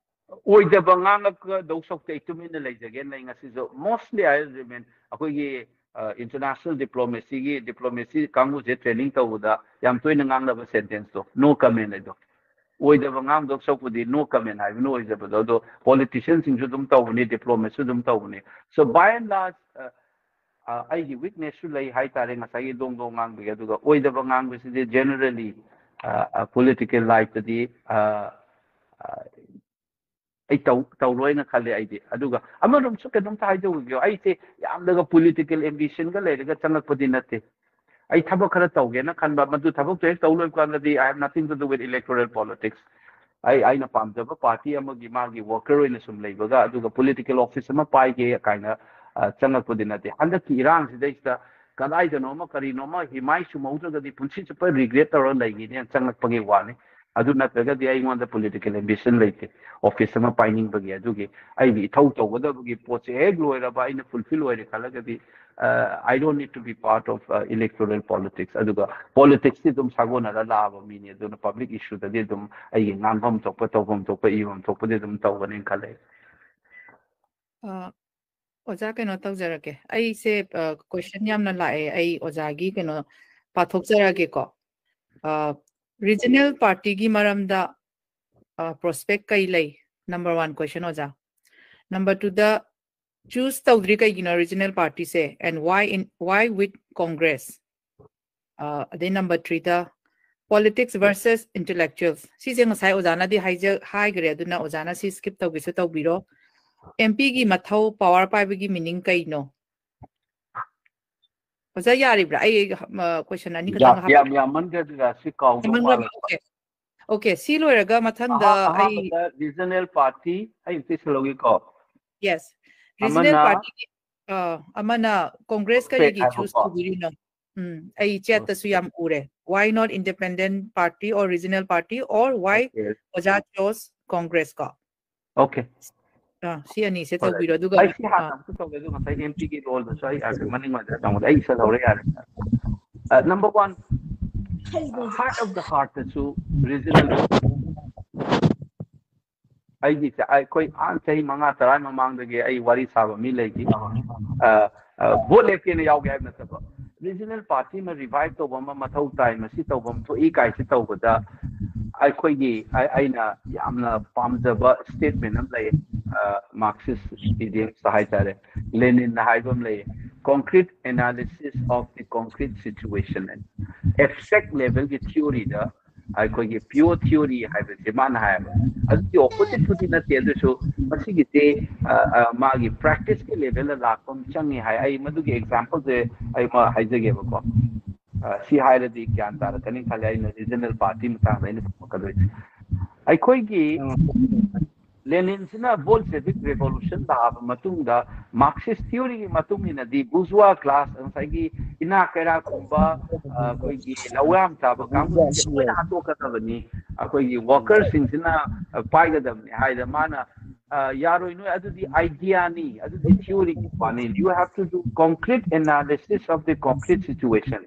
ꯑꯣꯏꯗꯕ ꯉꯥꯡꯉꯛꯀꯗꯧ ꯁꯔꯨꯛꯇꯤ ꯑꯩ ꯇꯨꯃꯤꯟꯅ ꯂꯩꯖꯒꯦꯅ ꯂꯩ ꯉꯁꯤꯁꯨ꯫ Mostly I remain, ꯑꯩꯈꯣꯏꯒꯤ, ꯑ, international diplomacyꯒꯤ, diplomacy ꯀꯥꯡꯕꯨꯁꯦ training ꯇꯧꯕꯗ ꯌꯥꯝ ꯇꯣꯏꯅ ꯉꯥꯡꯅꯕ sentenceꯇꯣ, "No comment" ꯍꯥꯏꯗꯣ꯫ ꯑꯣꯏꯗꯕ ꯉꯥꯡꯗꯧ ꯁꯔꯨꯛꯄꯨꯗꯤ "No comment" ꯍꯥꯏꯕꯅ ꯑꯣꯏꯖꯕꯗꯣ꯫ ꯑꯗꯣ politicianꯁꯤꯡꯁꯨ ꯑꯗꯨꯝ ꯇꯧꯕꯅꯤ, diplomatꯁꯨ ꯑꯗꯨꯝ ꯇꯧꯕꯅꯤ꯫ So by and large, ꯑ, ꯑ, ꯑꯩꯒꯤ weaknessꯁꯨ ꯂꯩ ꯍꯥꯏꯇꯥꯔꯦ, ꯉꯁꯥꯏꯒꯤ ꯗꯣꯡ ꯗꯣꯡ ꯉꯥꯡꯕꯒꯤ꯫ ꯑꯗꯨꯒ ꯑꯣꯏꯗꯕ ꯉꯥꯡꯕꯁꯤꯗꯤ generally, ꯑ, ꯑ, political lifeꯇꯗꯤ, ꯑ, ꯑ, ꯑꯩ ꯇꯧ-, ꯇꯧꯔꯣꯏꯅ ꯈꯜꯂꯦ ꯑꯩꯗꯤ꯫ ꯑꯗꯨꯒ ꯑꯃꯔꯣꯝꯁꯨ ꯀꯩꯅꯣꯝꯇ ꯍꯥꯏꯖꯧꯒꯦ, ꯑꯩꯁꯦ ꯌꯥꯝꯅꯒ political ambitionꯒ ꯂꯩꯔꯒ ꯆꯪꯉꯛꯄꯗꯤ ꯅꯠꯇꯦ꯫ ꯑꯩ ꯊꯕꯛ ꯈꯔ ꯇꯧꯒꯦꯅ ꯈꯟꯕ, ꯃꯗꯨ ꯊꯕꯛꯇꯣ ꯍꯦꯛ ꯇꯧ ꯂꯣꯏꯕ ꯀꯥꯟꯗꯗꯤ I have nothing to do with electoral politics꯫ ꯑꯩ, ꯑꯩꯅ ꯄꯥꯝꯖꯕ party ꯑꯃꯒꯤ ꯃꯥꯒꯤ worker ꯑꯣꯏꯅ ꯁꯨꯝ ꯂꯩꯕꯒ, ꯑꯗꯨꯒ political office ꯑꯃ ꯄꯥꯏꯒꯦ ꯀꯥꯏꯅ, ꯑ, ꯆꯪꯉꯛꯄꯗꯤ ꯅꯠꯇꯦ꯫ ꯍꯟꯗꯛꯀꯤ ꯏꯔꯥꯡꯁꯤꯗꯩꯁꯤꯗ ꯀꯗꯥꯏꯗꯅꯣꯃ ꯀꯔꯤꯅꯣꯃ ꯍꯤꯃꯥꯏ ꯁꯨꯝꯍꯧꯗ꯭ꯔꯒꯗꯤ ꯄꯨꯟꯁꯤ ꯆꯨꯞꯄ regret ꯇꯧꯔꯒ ꯂꯩꯈꯤꯅꯦꯅ ꯆꯪꯉꯛꯄꯒꯤ ꯋꯥꯅꯤ꯫ ꯑꯗꯨ ꯅꯠꯇ꯭ꯔꯒꯗꯤ ꯑꯩꯉꯣꯟꯗ political ambition ꯂꯩꯇꯦ꯫ Office ꯑꯃ ꯄꯥꯏꯅꯤꯡꯕꯒꯤ, ꯑꯗꯨꯒꯤ ꯑꯩꯒꯤ ꯏꯊꯧ ꯇꯧꯒꯗꯕꯒꯤ ꯄꯣꯠꯁꯦ ꯍꯦꯛ ꯂꯣꯏꯔꯕ, ꯑꯩꯅ fulfill ꯑꯣꯏꯔꯦ ꯈꯜꯂꯒꯗꯤ, ꯑ, I don't need to be part of, ꯑ, electoral politics꯫ ꯑꯗꯨꯒ politicsꯇꯤ ꯑꯗꯨꯝ ꯁꯥꯒꯣꯟꯅꯔ ꯂꯥꯛꯑꯕ ꯃꯤꯅꯤ꯫ ꯑꯗꯨꯅ public issueꯗꯗꯤ ꯑꯗꯨꯝ ꯑꯩꯒꯤ ꯉꯥꯡꯐꯝ ꯊꯣꯛꯄ, ꯇꯧꯐꯝ ꯊꯣꯛꯄ, ꯏꯐꯝ ꯊꯣꯛꯄꯗꯤ ꯑꯗꯨꯝ ꯇꯧꯒꯅꯤꯅ ꯈꯜꯂꯦ꯫ ꯑ, ꯑꯣꯖꯥ, ꯀꯩꯅꯣ ꯇꯧꯖꯔꯛꯀꯦ꯫ ꯑꯩꯁꯦ, ꯑ, question ꯌꯥꯝꯅ ꯂꯥꯛꯑꯦ꯫ ꯑꯩ ꯑꯣꯖꯥꯒꯤ ꯀꯩꯅꯣ ꯄꯥꯊꯣꯛꯆꯔꯛꯑꯒꯦꯀꯣ꯫ ꯑ, regional partyꯒꯤ ꯃꯔꯝꯗ, ꯑ, prospect ꯀꯩ ꯂꯩ? Number one question, ꯑꯣꯖꯥ꯫ Number twoꯗ, choose ꯇꯧꯗ꯭ꯔꯤ ꯀꯩꯒꯤꯅꯣ regional partyꯁꯦ? And why in, why with Congress? ꯑ, ꯑꯗꯩ number threeꯗ, politics versus intellectuals꯫ ꯁꯤꯁꯦ ꯉꯁꯥꯏ ꯑꯣꯖꯥꯅꯗꯤ ꯍꯥꯏꯖ-, ꯍꯥꯏꯈ꯭ꯔꯦ, ꯑꯗꯨꯅ ꯑꯣꯖꯥꯅ ꯁꯤ skip ꯇꯧꯒꯦꯁꯨ ꯇꯧꯕꯤꯔꯣ꯫ MPꯒꯤ ꯃꯊꯧ, power ꯄꯥꯏꯕꯒꯤ meaning ꯀꯩꯅꯣ? ꯑꯣꯖꯥ, ꯌꯥꯔꯤꯕ꯭ꯔꯥ? ꯑꯩ, ꯑ, question ꯑꯅꯤ ꯈꯛꯇꯪ ꯌꯥꯝ, ꯌꯥꯝ ꯍꯥꯞꯄꯛꯀꯦ꯫ ꯌꯥꯝꯃꯟꯈ꯭ꯔꯦ ꯑꯗꯨꯒ ꯁꯤ ꯀꯥꯎꯗꯧ ꯌꯥꯝꯃꯟꯈ꯭ꯔꯕ? ꯃꯥꯜꯂꯛꯄ꯫ Okay꯫ Okay, ꯁꯤ ꯂꯣꯏꯔꯒ ꯃꯊꯪꯗ ꯑꯍꯥ-, ꯑꯩ ꯑꯍꯥꯟꯕꯗ regional party ꯑꯩ ꯑꯝꯇ ꯏꯁꯜꯍꯧꯒꯦꯀꯣ꯫ Yes꯫ Regional ꯑꯃꯅ partyꯒꯤ, ꯑ, ꯑꯃꯅ ꯀꯣꯡꯒ꯭ꯔꯦꯁ Straight ꯀꯔꯤꯒꯤ ꯍꯥꯏꯕꯀꯣ꯫ ꯆꯨꯁ ꯇꯧꯕꯤꯔꯤꯅꯣ? ꯎꯝ, ꯑꯩ ꯆꯦꯠꯇꯁꯨ ꯌꯥꯝ ꯎꯔꯦ, "Why not independent party or regional party or why Okay. ꯑꯣꯖꯥ chose Congress" ꯀꯣ? Okay. ꯑꯥ, ꯁꯤ ꯑꯅꯤꯁꯦ ꯍꯣꯏ. ꯇꯧꯕꯤꯔꯣ, ꯑꯗꯨꯒ ꯑꯩ ꯁꯤ ꯍꯥꯟꯅ ꯑꯥ, ꯑꯃꯨꯛꯇ ꯇꯧꯒꯦ, ꯑꯗꯨꯒ ꯉꯁꯥꯏ ꯑꯦꯝ ꯄꯤꯒꯤ ꯔꯣꯜꯗꯁꯨ ꯑꯩ ꯍꯥꯏꯐꯦꯠ ꯃꯅꯤꯡ ꯃꯥꯡꯗ ꯇꯧꯕꯗ ꯑꯩ ꯏꯁꯜꯍꯧꯔꯦ, ꯌꯥꯔꯦ꯫ Number one, heart of the heartꯇꯁꯨ ꯔꯤꯖꯅꯦꯜ ꯑꯩꯒꯤ ꯆ- ꯑꯩꯈꯣꯏ ꯑꯥ ꯆꯍꯤ ꯃꯉꯥ ꯇꯔꯥ ꯃꯃꯥꯡꯗꯒꯤ ꯑꯩ ꯋꯥꯔꯤ ꯁꯥꯕ ꯃꯤ ꯂꯩꯈꯤ꯫ ꯑ, ꯑ, ꯚꯣꯠ ꯂꯦꯞꯀꯦꯅ ꯌꯥꯎꯒꯦ ꯍꯥꯏꯕ ꯅꯠꯇꯕ, ꯔꯤꯖꯅꯦꯜ ꯄꯥꯔꯇꯤ ꯑꯃ ꯔꯤꯚꯥꯏꯚ ꯇꯧꯕ ꯑꯃ ꯃꯊꯧ ꯇꯥꯏ, ꯃꯁꯤ ꯇꯧꯐꯝ ꯊꯣꯛꯏ ꯀꯥꯏꯁꯤ ꯇꯧꯕꯗ ꯑꯩꯈꯣꯏꯒꯤ ꯑꯩ- ꯑꯩꯅ ꯌꯥꯝꯅ ꯄꯥꯝꯖꯕ ꯁ꯭ꯇꯦꯠꯃꯦꯟ ꯑꯃ ꯂꯩ, ꯃꯥꯔꯛꯁꯤꯁ ꯏꯗꯤꯌꯝꯁꯇ ꯍꯥꯏꯇꯥꯔꯦ, ꯂꯦꯅꯤꯟꯅ ꯍꯥꯏꯕ ꯑꯃ ꯂꯩ, "Concrete analysis of the concrete situation" ꯍꯥꯏꯅ꯫ ꯑꯦꯕꯁꯇ꯭ꯔꯦꯛ ꯂꯦꯚꯦꯜꯒꯤ ꯊꯤꯑꯣꯔꯤꯗ ꯑꯩꯈꯣꯏꯒꯤ ꯄꯤꯌꯣꯔ ꯊꯤꯑꯣꯔꯤ ꯍꯥꯏꯕꯁꯦ ꯃꯥꯅ ꯍꯥꯏꯌꯦꯕ꯫ ꯑꯗꯨꯒꯤ ꯑꯣꯄꯣꯖꯤꯠꯄꯨꯗꯤ ꯅꯠꯇꯦ, ꯑꯗꯨꯁꯨ ꯃꯁꯤꯒꯤꯁꯦ ꯑ, ꯑ, ꯃꯥꯒꯤ ꯄ꯭ꯔꯦꯛꯇꯤꯁꯀꯤ ꯂꯦꯚꯦꯜꯗ ꯂꯥꯛꯄ ꯑꯃ ꯆꯪꯉꯤ ꯍꯥꯏ꯫ ꯑꯩ ꯃꯗꯨꯒꯤ ꯑꯦꯛꯖꯥꯝꯄꯜꯁꯦ ꯑꯩ ꯑꯃ ꯍꯥꯏꯖꯒꯦꯕꯀꯣ꯫ ꯑ, ꯁꯤ ꯍꯥꯏꯔꯗꯤ ꯒ꯭ꯌꯥꯟ ꯇꯥꯔꯛꯀꯅꯤ ꯈꯜꯂꯦ, ꯑꯩꯅ ꯔꯤꯖꯅꯦꯜ ꯄꯥꯔꯇꯤ ꯃꯇꯥꯡꯗ ꯑꯩꯅ ꯈꯨꯝꯃꯛꯀꯗꯣꯏꯁꯦ꯫ ꯑꯩꯈꯣꯏꯒꯤ ꯂꯦꯅꯤꯟꯁꯤꯅ ꯕꯣꯜꯁꯦꯚꯤꯛ ꯔꯦꯚꯣꯂꯨꯁꯟ ꯂꯥꯛꯑꯕ ꯃꯇꯨꯡꯗ ꯃꯥꯔꯛꯁꯤꯁ ꯊꯤꯑꯣꯔꯤꯒꯤ ꯃꯇꯨꯡ ꯏꯟꯅꯗꯤ ꯕꯨꯖꯨꯋꯥ ꯀ꯭ꯂꯥꯁ, ꯉꯁꯥꯏꯒꯤ ꯏꯅꯥꯛ ꯀꯩꯔꯥꯛꯀꯨꯝꯕ, ꯑ, ꯑꯩꯈꯣꯏꯒꯤ ꯂꯧꯌꯥꯝ ꯆꯥꯕ ꯀꯥꯡꯕꯨꯁꯤꯡꯁꯦ ꯂꯣꯏꯅ ꯍꯥꯠꯇꯣꯛꯀꯗꯕꯅꯤ, ꯑꯩꯈꯣꯏꯒꯤ ꯋꯥꯔꯀꯔꯁꯤꯡꯁꯤꯅ, ꯑ, ꯄꯥꯏꯒꯗꯕꯅꯤ ꯍꯥꯏꯗ ꯃꯥꯅ, ꯑ, "ꯌꯥꯔꯣꯏ ꯅꯣꯏ, ꯑꯗꯨꯗꯤ ꯑꯥꯏꯗꯤꯌꯥꯅꯤ, ꯑꯗꯨꯗꯤ ꯊꯤꯑꯣꯔꯤꯒꯤ ꯋꯥꯅꯤ, you have to do concrete analysis of the concrete situation."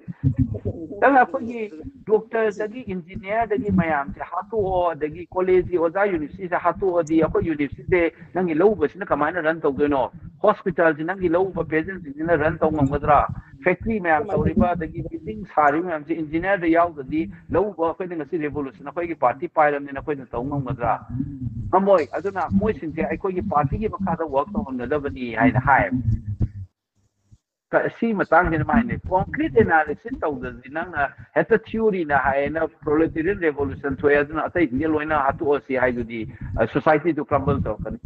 ꯅꯪ ꯑꯩꯈꯣꯏꯒꯤ ꯗꯣꯛꯇꯔꯗꯒꯤ ꯏꯟꯖꯤꯅꯤꯌꯥꯔꯗꯒꯤ ꯃꯌꯥꯝꯁꯦ ꯍꯥꯠꯇꯣꯛꯑꯣ, ꯑꯗꯒꯤ ꯀꯣꯂꯦꯖꯀꯤ ꯑꯣꯖꯥ ꯌꯨꯅꯤꯚꯔꯁꯤꯇꯤꯁꯦ ꯍꯥꯠꯇꯣꯛꯑꯗꯤ ꯑꯩꯈꯣꯏ ꯌꯨꯅꯤꯚꯔꯁꯤꯇꯤꯁꯦ ꯅꯪꯒꯤ ꯂꯧ ꯎꯕꯁꯤꯅ ꯀꯃꯥꯏꯅ ꯔꯟ ꯇꯧꯗꯣꯏꯅꯣ? ꯍꯣꯁꯄꯤꯇꯥꯜꯁꯤ ꯅꯪꯒꯤ ꯂꯧ ꯎꯕ ꯄꯦꯁꯦꯟꯁꯤꯡꯁꯤꯅ ꯔꯟ ꯇꯧ ꯉꯝꯒꯗ꯭ꯔꯥ? ꯐꯦꯛꯇ꯭ꯔꯤ ꯃꯌꯥꯝ ꯇꯧꯔꯤꯕ ꯑꯗꯒꯤ ꯕꯤꯜꯗꯤꯡ ꯁꯥꯔꯤꯕ ꯃꯌꯥꯝꯁꯦ ꯏꯟꯖꯤꯅꯤꯌꯥꯔꯗ ꯌꯥꯎꯗ꯭ꯔꯗꯤ ꯂꯧ ꯎꯕ ꯑꯩꯈꯣꯏꯅ ꯉꯁꯤ ꯔꯦꯚꯣꯂꯨꯁꯟ ꯑꯩꯈꯣꯏꯒꯤ ꯄꯥꯔꯇꯤ ꯄꯥꯏꯔꯕꯅꯤꯅ ꯑꯩꯈꯣꯏꯅ ꯇꯧ ꯉꯝꯒꯗ꯭ꯔꯥ? ꯉꯝꯃꯣꯏ꯫ ꯑꯗꯨꯅ ꯃꯣꯏꯁꯤꯡꯁꯦ ꯑꯩꯈꯣꯏꯒꯤ ꯄꯥꯔꯇꯤꯒꯤ ꯃꯈꯥꯗ ꯋꯥꯔꯛ ꯇꯧꯍꯟꯒꯗꯕꯅꯤ ꯍꯥꯏꯅ ꯍꯥꯏꯌꯦꯕ꯫ ꯀ- ꯁꯤ ꯃꯇꯥꯡꯁꯤꯅ ꯃꯥꯏꯅꯦ, ꯀꯣꯡꯀ꯭ꯔꯤꯠ ꯑꯦꯅꯥꯂꯤꯁꯤꯁ ꯇꯧꯗ꯭ꯔꯗꯤ ꯅꯪꯅ ꯍꯦꯛꯇ ꯊꯤꯑꯣꯔꯤꯅ ꯍꯥꯏꯌꯦꯅ ꯄ꯭ꯔꯣꯂꯦꯇꯦꯔꯤꯌꯟ ꯔꯦꯚꯣꯂꯨꯁꯟ ꯊꯣꯛꯑꯦ ꯑꯗꯨꯅ ꯑꯇꯩꯁꯤꯡꯁꯦ ꯂꯣꯏꯅ ꯍꯥꯠꯇꯣꯛꯑꯁꯤ ꯍꯥꯏꯗꯨꯗꯤ ꯁꯣꯁꯥꯏꯇꯤꯗꯨ ꯀ꯭ꯔꯝꯕꯜ ꯇꯧꯔꯛꯀꯅꯤ꯫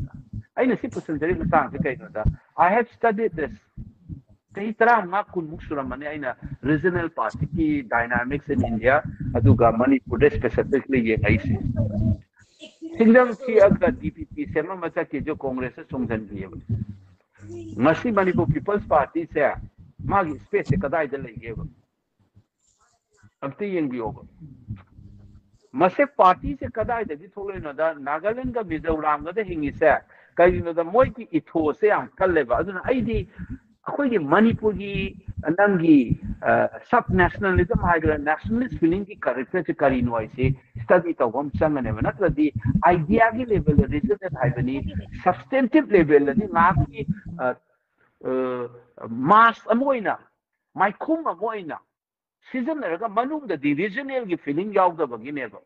ꯑꯩꯅ ꯁꯤ ꯄꯨꯁꯤꯟꯖꯔꯤꯕ ꯃꯇꯥꯡꯁꯦ ꯀꯩꯅꯣꯗ, I have studied this. ꯆꯍꯤ ꯇꯔꯥꯃꯉꯥ ꯀꯨꯟꯃꯨꯛ ꯁꯨꯔꯝꯃꯅꯤ ꯑꯩꯅ ꯔꯤꯖꯅꯦꯜ ꯄꯥꯔꯇꯤꯒꯤ ꯗꯥꯏꯅꯥꯃꯤꯛꯁ ꯏꯟ ꯏꯟꯗꯤꯌꯥ ꯑꯗꯨꯒ ꯃꯅꯤꯄꯨꯔꯗ ꯁ꯭ꯄꯦꯁꯤꯐꯤꯛꯂꯤ ꯌꯦꯡꯉꯛꯏꯁꯦ꯫ ꯁꯤꯡꯖꯃꯩ ꯁꯤꯑꯒ ꯗꯤ ꯄꯤ ꯄꯤ ꯁꯦꯝꯃꯝꯕ ꯆꯠꯈꯤꯁꯨ ꯀꯣꯡꯒ꯭ꯔꯦꯁꯇ ꯆꯣꯡꯁꯤꯟꯈꯤꯑꯕ꯫ ꯉꯁꯤ ꯃꯅꯤꯄꯨꯔ ꯄꯤꯄꯜꯁ ꯄꯥꯔꯇꯤꯁꯦ ꯃꯥꯒꯤ ꯁ꯭ꯄꯦꯁꯁꯦ ꯀꯗꯥꯏꯗ ꯂꯩꯒꯦꯕ? ꯑꯝꯇ ꯌꯦꯡꯕꯤꯌꯣꯕ꯫ ꯃꯁꯦ ꯄꯥꯔꯇꯤꯁꯦ ꯀꯗꯥꯏꯗꯒꯤ ꯊꯣꯛꯂꯛꯏꯅꯣꯗ, ꯅꯥꯒꯥꯂꯦꯟꯒ ꯃꯤꯖꯣꯔꯥꯝꯒꯗ ꯍꯤꯡꯉꯤꯁꯦ ꯀꯩꯒꯤꯅꯣꯗ, ꯃꯣꯏꯒꯤ ꯏꯊꯣꯁꯦ ꯌꯥꯝ ꯀꯜꯂꯦꯕ꯫ ꯑꯗꯨꯅ ꯑꯩꯗꯤ ꯑꯩꯈꯣꯏꯒꯤ ꯃꯅꯤꯄꯨꯔꯒꯤ, ꯅꯪꯒꯤ ꯁꯕ ꯅꯦꯁꯅꯦꯂꯤꯖꯝ ꯍꯥꯏꯒꯦꯔꯥ, ꯅꯦꯁꯅꯦꯂꯤꯁ ꯐꯤꯂꯤꯡꯒꯤ ꯀꯦꯔꯦꯛꯇꯔꯁꯦ ꯀꯔꯤꯅꯣ ꯍꯥꯏꯁꯦ ꯁ꯭ꯇꯗꯤ ꯇꯧꯕ ꯑꯃ ꯆꯪꯒꯅꯦꯕ꯫ ꯅꯠꯇ꯭ꯔꯗꯤ ꯑꯥꯏꯗꯤꯌꯥꯒꯤ ꯂꯦꯚꯦꯜꯗ ꯔꯤꯖꯅꯦꯜ ꯍꯥꯏꯕꯅꯤ, ꯁꯕꯁꯇꯦꯟꯇꯤꯞ ꯂꯦꯚꯦꯜꯗꯗꯤ ꯉꯥꯏꯍꯥꯛꯀꯤ ꯃꯥꯁ ꯑꯃ ꯑꯣꯏꯅ, ꯃꯥꯏꯈꯨꯝ ꯑꯃ ꯑꯣꯏꯅ ꯁꯤꯖꯤꯟꯅꯔꯒ ꯃꯅꯨꯡꯗꯗꯤ ꯔꯤꯖꯅꯦꯜꯒꯤ ꯐꯤꯂꯤꯡ ꯌꯥꯎꯗꯕꯒꯤꯅꯦꯕ꯫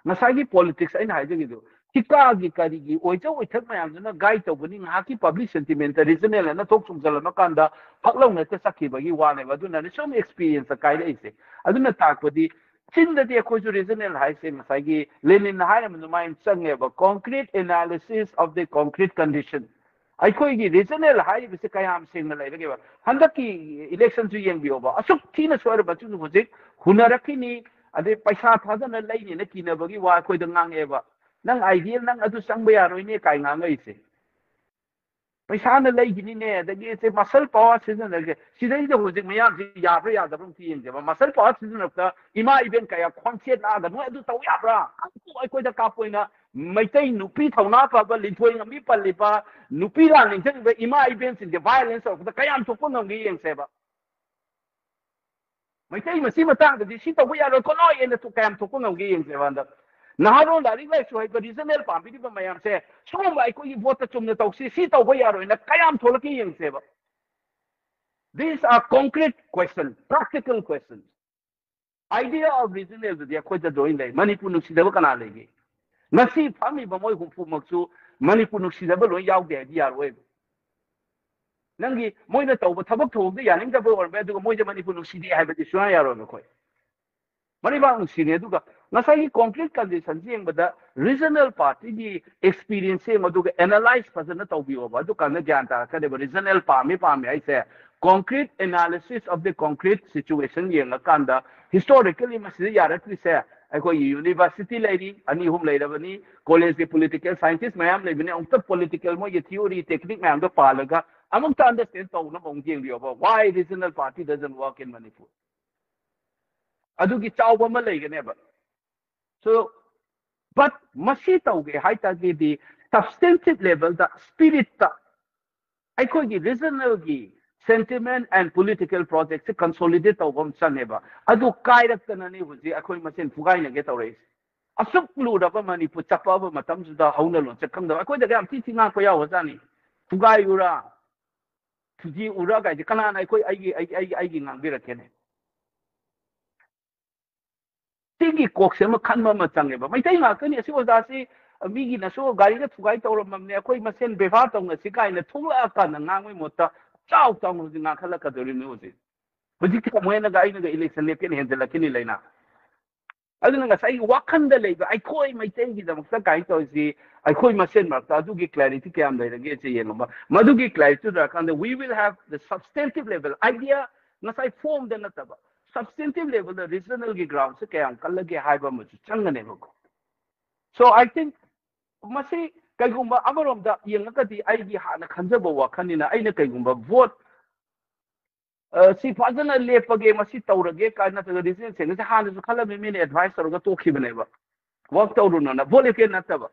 ꯉꯁꯥꯏꯒꯤ ꯄꯣꯂꯤꯇꯤꯛꯁ ꯑꯩꯅ ꯍꯥꯏꯖꯈꯤꯗꯨ, ꯊꯤꯀꯥꯒꯤ ꯀꯔꯤꯒꯤ ꯑꯣꯏꯖ ꯑꯣꯏꯊꯛ ꯃꯌꯥꯝꯗꯨꯅ ꯒꯥꯏꯗ ꯇꯧꯕꯅꯤ꯫ ꯉꯥꯏꯍꯥꯛꯀꯤ ꯄꯕ꯭ꯂꯤꯛ ꯁꯦꯟꯇꯤꯃꯦꯟꯇ ꯔꯤꯖꯅꯦꯜ ꯑꯅ ꯊꯣꯛ ꯆꯨꯝꯁꯤꯜꯂꯝꯃꯀꯥꯟꯗ ꯐꯛ ꯂꯥꯎꯅ ꯍꯦꯛꯇ ꯆꯠꯈꯤꯕꯒꯤ ꯋꯥꯅꯦꯕ꯫ ꯑꯗꯨꯅꯅꯦ ꯁꯨꯝ ꯑꯦꯛꯁꯄꯤꯔꯤꯌꯦꯟꯁꯇ ꯀꯥꯏꯔꯛꯏꯁꯦ꯫ ꯑꯗꯨꯅ ꯇꯥꯛꯄꯗꯤ ꯆꯤꯟꯗꯗꯤ ꯑꯩꯈꯣꯏꯁꯨ ꯔꯤꯖꯅꯦꯜ ꯍꯥꯏꯁꯦ ꯉꯁꯥꯏꯒꯤ ꯂꯦꯅꯤꯟꯅ ꯍꯥꯏꯔꯝꯕ ꯑꯗꯨꯃꯥꯏꯅ ꯆꯪꯉꯦꯕ, concrete analysis of the concrete condition꯫ ꯑꯩꯈꯣꯏꯒꯤ ꯔꯤꯖꯅꯦꯜ ꯍꯥꯏꯔꯤꯕꯁꯦ ꯀꯌꯥꯝ ꯁꯦꯡꯅ ꯂꯩꯔꯒꯦꯕ? ꯍꯟꯗꯛꯀꯤ ꯏꯂꯦꯛꯁꯟꯁꯨ ꯌꯦꯡꯕꯤꯌꯣꯕ, ꯑꯁꯨꯛ ꯊꯤꯅ ꯁꯣꯏꯔꯕꯁꯨ ꯍꯧꯖꯤꯛ ꯍꯨꯟꯅꯔꯛꯈꯤꯅꯤ, ꯑꯗꯩ ꯄꯩꯁꯥ ꯊꯥꯗꯅ ꯂꯩꯅꯤꯅ ꯀꯤꯅꯕꯒꯤ ꯋꯥ ꯑꯩꯈꯣꯏꯗ ꯉꯥꯡꯉꯛꯑꯦꯕ꯫ "ꯅꯪ ꯑꯥꯏꯗꯤꯌꯦꯜ, ꯅꯪ ꯑꯗꯨ ꯆꯪꯕ ꯌꯥꯔꯣꯏꯅꯦ" ꯀꯥꯏ ꯉꯥꯡꯉꯛꯏꯁꯦ꯫ ꯄꯩꯁꯥꯅ ꯂꯩꯈꯤꯅꯤꯅꯦ, ꯑꯗꯒꯤ ꯁꯦ ꯃꯁꯜ ꯄꯋꯥꯔ ꯁꯤꯖꯤꯟꯅꯔꯒꯦ꯫ ꯁꯤꯗꯩꯗ ꯍꯧꯖꯤꯛ ꯃꯌꯥꯝꯁꯤ ꯌꯥꯕ꯭ꯔꯥ ꯌꯥꯗꯕ꯭ꯔꯥ ꯑꯝꯇ ꯌꯦꯡꯁꯦꯕ꯫ ꯃꯁꯜ ꯄꯋꯥꯔ ꯁꯤꯖꯤꯟꯅꯔꯛꯇ ꯏꯃꯥ ꯏꯕꯦꯟ ꯀꯌꯥ ꯈꯣꯡꯆꯦꯠ ꯂꯥꯛꯑꯒ "ꯅꯣꯏ ꯑꯗꯨ ꯇꯧ ꯌꯥꯕ꯭ꯔꯥ?" ꯑꯩꯈꯣꯏꯗ ꯀꯥꯞꯄ ꯑꯣꯏꯅ ꯃꯩꯇꯩ ꯅꯨꯄꯤ ꯊꯧꯅꯥ ꯐꯕ, ꯂꯤꯟꯊꯣꯏ ꯉꯝꯕꯤ ꯄꯜꯂꯤꯕ, ꯅꯨꯄꯤ ꯂꯥꯟ ꯅꯤꯡꯊꯤꯡꯕ ꯏꯃꯥ ꯏꯕꯦꯟꯁꯤꯡꯁꯦ ꯚꯥꯏꯑꯣꯂꯦꯟꯁ ꯇꯧꯔꯛꯄꯗ ꯀꯌꯥꯝ ꯊꯣꯛꯄ ꯉꯝꯒꯦ ꯌꯦꯡꯁꯦꯕ꯫ ꯃꯩꯇꯩ ꯃꯁꯤ ꯃꯇꯥꯡꯗꯗꯤ ꯁꯤ ꯇꯧꯕ ꯌꯥꯔꯣꯏ ꯈꯣꯠꯂꯣꯏ ꯍꯥꯏꯅ ꯀꯌꯥꯝ ꯊꯣꯛꯄ ꯉꯝꯒꯦ ꯌꯦꯡꯁꯦꯕ꯫ ꯍꯟꯗꯛ ꯅꯍꯥꯔꯣꯜ, ꯂꯥꯏꯔꯤꯛ ꯂꯥꯏꯁꯨ ꯍꯩꯕ, ꯔꯤꯖꯅꯦꯜ ꯄꯥꯝꯕꯤꯔꯤꯕ ꯃꯌꯥꯝꯁꯦ ꯁꯤꯒꯨꯝꯕ ꯑꯩꯈꯣꯏꯒꯤ ꯚꯣꯠꯇ ꯆꯨꯝꯅ ꯇꯧꯁꯤ, ꯁꯤ ꯇꯧꯕ ꯌꯥꯔꯣꯏꯅ ꯀꯌꯥꯝ ꯊꯣꯛꯂꯛꯀꯦ ꯌꯦꯡꯁꯦꯕ꯫ These are concrete question, practical questions. Idea of regionalꯗꯨꯗꯤ ꯑꯩꯈꯣꯏꯗ ꯂꯣꯏ ꯂꯩ꯫ ꯃꯅꯤꯄꯨꯔ ꯅꯨꯡꯁꯤꯗꯕ ꯀꯅꯥ ꯂꯩꯒꯦ? ꯉꯁꯤ ꯐꯝꯃꯤꯕ ꯃꯣꯏ ꯍꯨꯝꯐꯨꯃꯛꯁꯨ ꯃꯅꯤꯄꯨꯔ ꯅꯨꯡꯁꯤꯗꯕ ꯂꯣꯏ ꯌꯥꯎꯗꯦ ꯍꯥꯏꯗꯤ ꯌꯥꯔꯣꯏꯕ꯫ ꯅꯪꯒꯤ ꯃꯣꯏꯅ ꯇꯧꯕ ꯊꯕꯛ ꯊꯧꯑꯣꯡꯗ ꯌꯥꯅꯤꯡꯗꯕ ꯑꯣꯏꯔꯝꯕ ꯌꯥꯏ, ꯑꯗꯨꯒ ꯃꯣꯏꯁꯦ ꯃꯅꯤꯄꯨꯔ ꯅꯨꯡꯁꯤꯗꯦ ꯍꯥꯏꯕꯗꯤ ꯁꯨꯡꯌꯥ ꯌꯥꯔꯣꯏꯕ ꯑꯩꯈꯣꯏ꯫ ꯃꯔꯩꯕꯥꯛ ꯅꯨꯡꯁꯤꯅꯤ꯫ ꯑꯗꯨꯒ ꯉꯁꯥꯏꯒꯤ concrete conditionꯁꯤ ꯌꯦꯡꯕꯗ regional partyꯒꯤ experience ꯌꯦꯡꯉꯣ, ꯑꯗꯨꯒ analyze ꯐꯖꯅ ꯇꯧꯕꯤꯌꯣꯕ, ꯑꯗꯨꯀꯥꯟꯗ ꯒ꯭ꯌꯥꯟ ꯇꯥꯔꯛꯀꯅꯦꯕ꯫ Regional ꯄꯥꯝꯃꯤ ꯄꯥꯝꯃꯤ ꯍꯥꯏꯁꯦ concrete analysis of the concrete situation ꯌꯦꯡꯉꯀꯥꯟꯗ, historically ꯃꯁꯤꯗ ꯌꯥꯔꯛꯇ꯭ꯔꯤꯁꯦ ꯑꯩꯈꯣꯏꯒꯤ university ꯂꯩꯔꯤ, ꯑꯅꯤ ꯑꯍꯨꯝ ꯂꯩꯔꯕꯅꯤ, college ꯀꯤ political scientist ꯃꯌꯥꯝ ꯂꯩꯕꯅꯤ꯫ ꯑꯃꯨꯛꯇ political ꯃꯣꯏꯒꯤ theory technique ꯃꯌꯥꯝꯗꯣ ꯄꯥꯜꯂꯒ ꯑꯃꯨꯛꯇ understand ꯇꯧꯅꯕ ꯑꯃꯨꯛ ꯌꯦꯡꯕꯤꯌꯣꯕ, why regional party doesn't work in Manipur? ꯑꯗꯨꯒꯤ ꯆꯥꯎꯕ ꯑꯃ ꯂꯩꯒꯅꯦꯕ꯫ So, but ꯃꯁꯤ ꯇꯧꯒꯦ ꯍꯥꯏ ꯇꯥꯔꯒꯗꯤ substantive level ꯗ, spirit ꯇ ꯑꯩꯈꯣꯏꯒꯤ regional ꯒꯤ sentiment and political project say consolidate ꯇꯧꯕ ꯑꯃ ꯆꯪꯉꯦꯕ꯫ ꯑꯗꯨ ꯀꯥꯏꯔꯛꯇꯅꯅꯦ ꯍꯧꯖꯤꯛ ꯑꯩꯈꯣꯏ ꯃꯁꯦꯟ ꯐꯨꯒꯥꯏꯅꯒꯦ ꯇꯧꯔꯛꯏꯁꯦ꯫ ꯑꯁꯨꯛ ꯂꯨꯔꯕ ꯃꯅꯤꯄꯨꯔ ꯆꯠꯄꯕ ꯃꯇꯝꯁꯤꯗ ꯍꯧꯅ ꯂꯣꯟꯆꯠ ꯈꯪꯗꯕ, ꯑꯩꯈꯣꯏꯗꯒ ꯌꯥꯝ ꯊꯤ ꯊꯤ ꯉꯥꯡꯄ ꯌꯥꯎꯕꯖꯥꯠꯅꯤ꯫ ꯐꯨꯒꯥꯏꯔꯨꯔꯥ, ꯊꯨꯗꯦꯛꯎꯔꯥ ꯀꯥꯏꯁꯦ ꯀꯅꯥꯅ ꯑꯩꯈꯣꯏ, ꯑꯩꯒꯤ, ꯑꯩꯒꯤ, ꯑꯩꯒꯤ, ꯑꯩꯒꯤ ꯉꯥꯡꯕꯤꯔꯛꯀꯦꯅꯦ? ꯁꯤꯒꯤ ꯀꯣꯛꯁꯦ ꯑꯃ ꯈꯟꯕ ꯑꯃ ꯆꯪꯉꯦꯕ꯫ ꯃꯩꯇꯩ ꯉꯥꯛꯇꯅꯤ ꯑꯁꯤ ꯑꯣꯖꯥꯁꯤ, ꯃꯤꯒꯤꯅꯁꯨ ꯒꯥꯔꯤꯒ ꯊꯨꯒꯥꯏ ꯇꯧꯔꯝꯃꯕꯅꯦ, ꯑꯩꯈꯣꯏ ꯃꯁꯦꯟ ꯕꯦꯕꯥꯔ ꯇꯧꯅꯁꯤ ꯀꯥꯏꯅ ꯊꯣꯛꯂꯛꯑꯀꯥꯟꯗ ꯉꯥꯡꯕꯩ ꯃꯍꯨꯠꯇ ꯆꯥꯎ ꯆꯥꯎꯅ ꯍꯧꯖꯤꯛ ꯉꯥꯡꯈꯠꯂꯛꯀꯗꯧꯔꯤꯕꯅꯤ ꯍꯧꯖꯤꯛ꯫ ꯍꯧꯖꯤꯛꯇꯤ ꯑꯃꯨꯛ ꯍꯦꯟꯅꯒ ꯑꯩꯅꯒ election ꯂꯦꯞꯀꯦꯅ ꯍꯦꯟꯖꯜꯂꯛꯈꯤꯅꯤ ꯂꯩꯅꯥ꯫ ꯑꯗꯨꯅ ꯉꯁꯥꯏꯒꯤ ꯋꯥꯈꯟꯗ ꯂꯩꯕ ꯑꯩꯈꯣꯏ ꯃꯩꯇꯩꯒꯤꯗꯃꯛꯇ ꯀꯥꯏꯅ ꯇꯧꯔꯤꯁꯤ, ꯑꯩꯈꯣꯏ ꯃꯁꯦꯟ ꯃꯔꯛꯇ ꯑꯗꯨꯒꯤ clarity ꯀꯌꯥꯝ ꯂꯩꯔꯒꯦ ꯁꯦ ꯌꯦꯡꯉꯣꯕ꯫ ꯃꯗꯨꯒꯤ clarity ꯂꯩꯔꯀꯥꯟꯗ we will have the substantive level idea, ꯉꯁꯥꯏ form ꯗ ꯅꯠꯇꯕ substantive level ꯗ regional ꯒꯤ ground ꯁꯦ ꯀꯌꯥꯝ ꯀꯜꯂꯒꯦ ꯍꯥꯏꯕ ꯑꯃꯁꯨ ꯆꯪꯒꯅꯦꯕꯀꯣ꯫ So I think ꯃꯁꯤ ꯀꯩꯒꯨꯝꯕ ꯑꯃꯔꯣꯝꯗ ꯌꯦꯡꯉꯒꯗꯤ ꯑꯩꯒꯤ ꯍꯥꯟꯅ ꯈꯟꯖꯕ ꯋꯥꯈꯜꯅꯤꯅ ꯑꯩꯅ ꯀꯩꯒꯨꯝꯕ vote ꯑ, ꯁꯤ ꯐꯖꯅ ꯂꯦꯞꯄꯒꯦ, ꯃꯁꯤ ꯇꯧꯔꯒꯦ ꯀꯥꯏꯅ ꯅꯠꯇ꯭ꯔꯒ regional ꯁꯦꯡꯅꯁꯦ ꯍꯥꯟꯅꯁꯨ ꯈꯜꯂꯝꯃꯤ, ꯃꯤꯅ advice ꯇꯧꯔꯒ ꯇꯣꯛꯈꯤꯕꯅꯦꯕ꯫ Work ꯇꯧꯔꯨꯅꯣꯅ, vote ꯂꯦꯞꯀꯦ ꯅꯠꯇꯕ꯫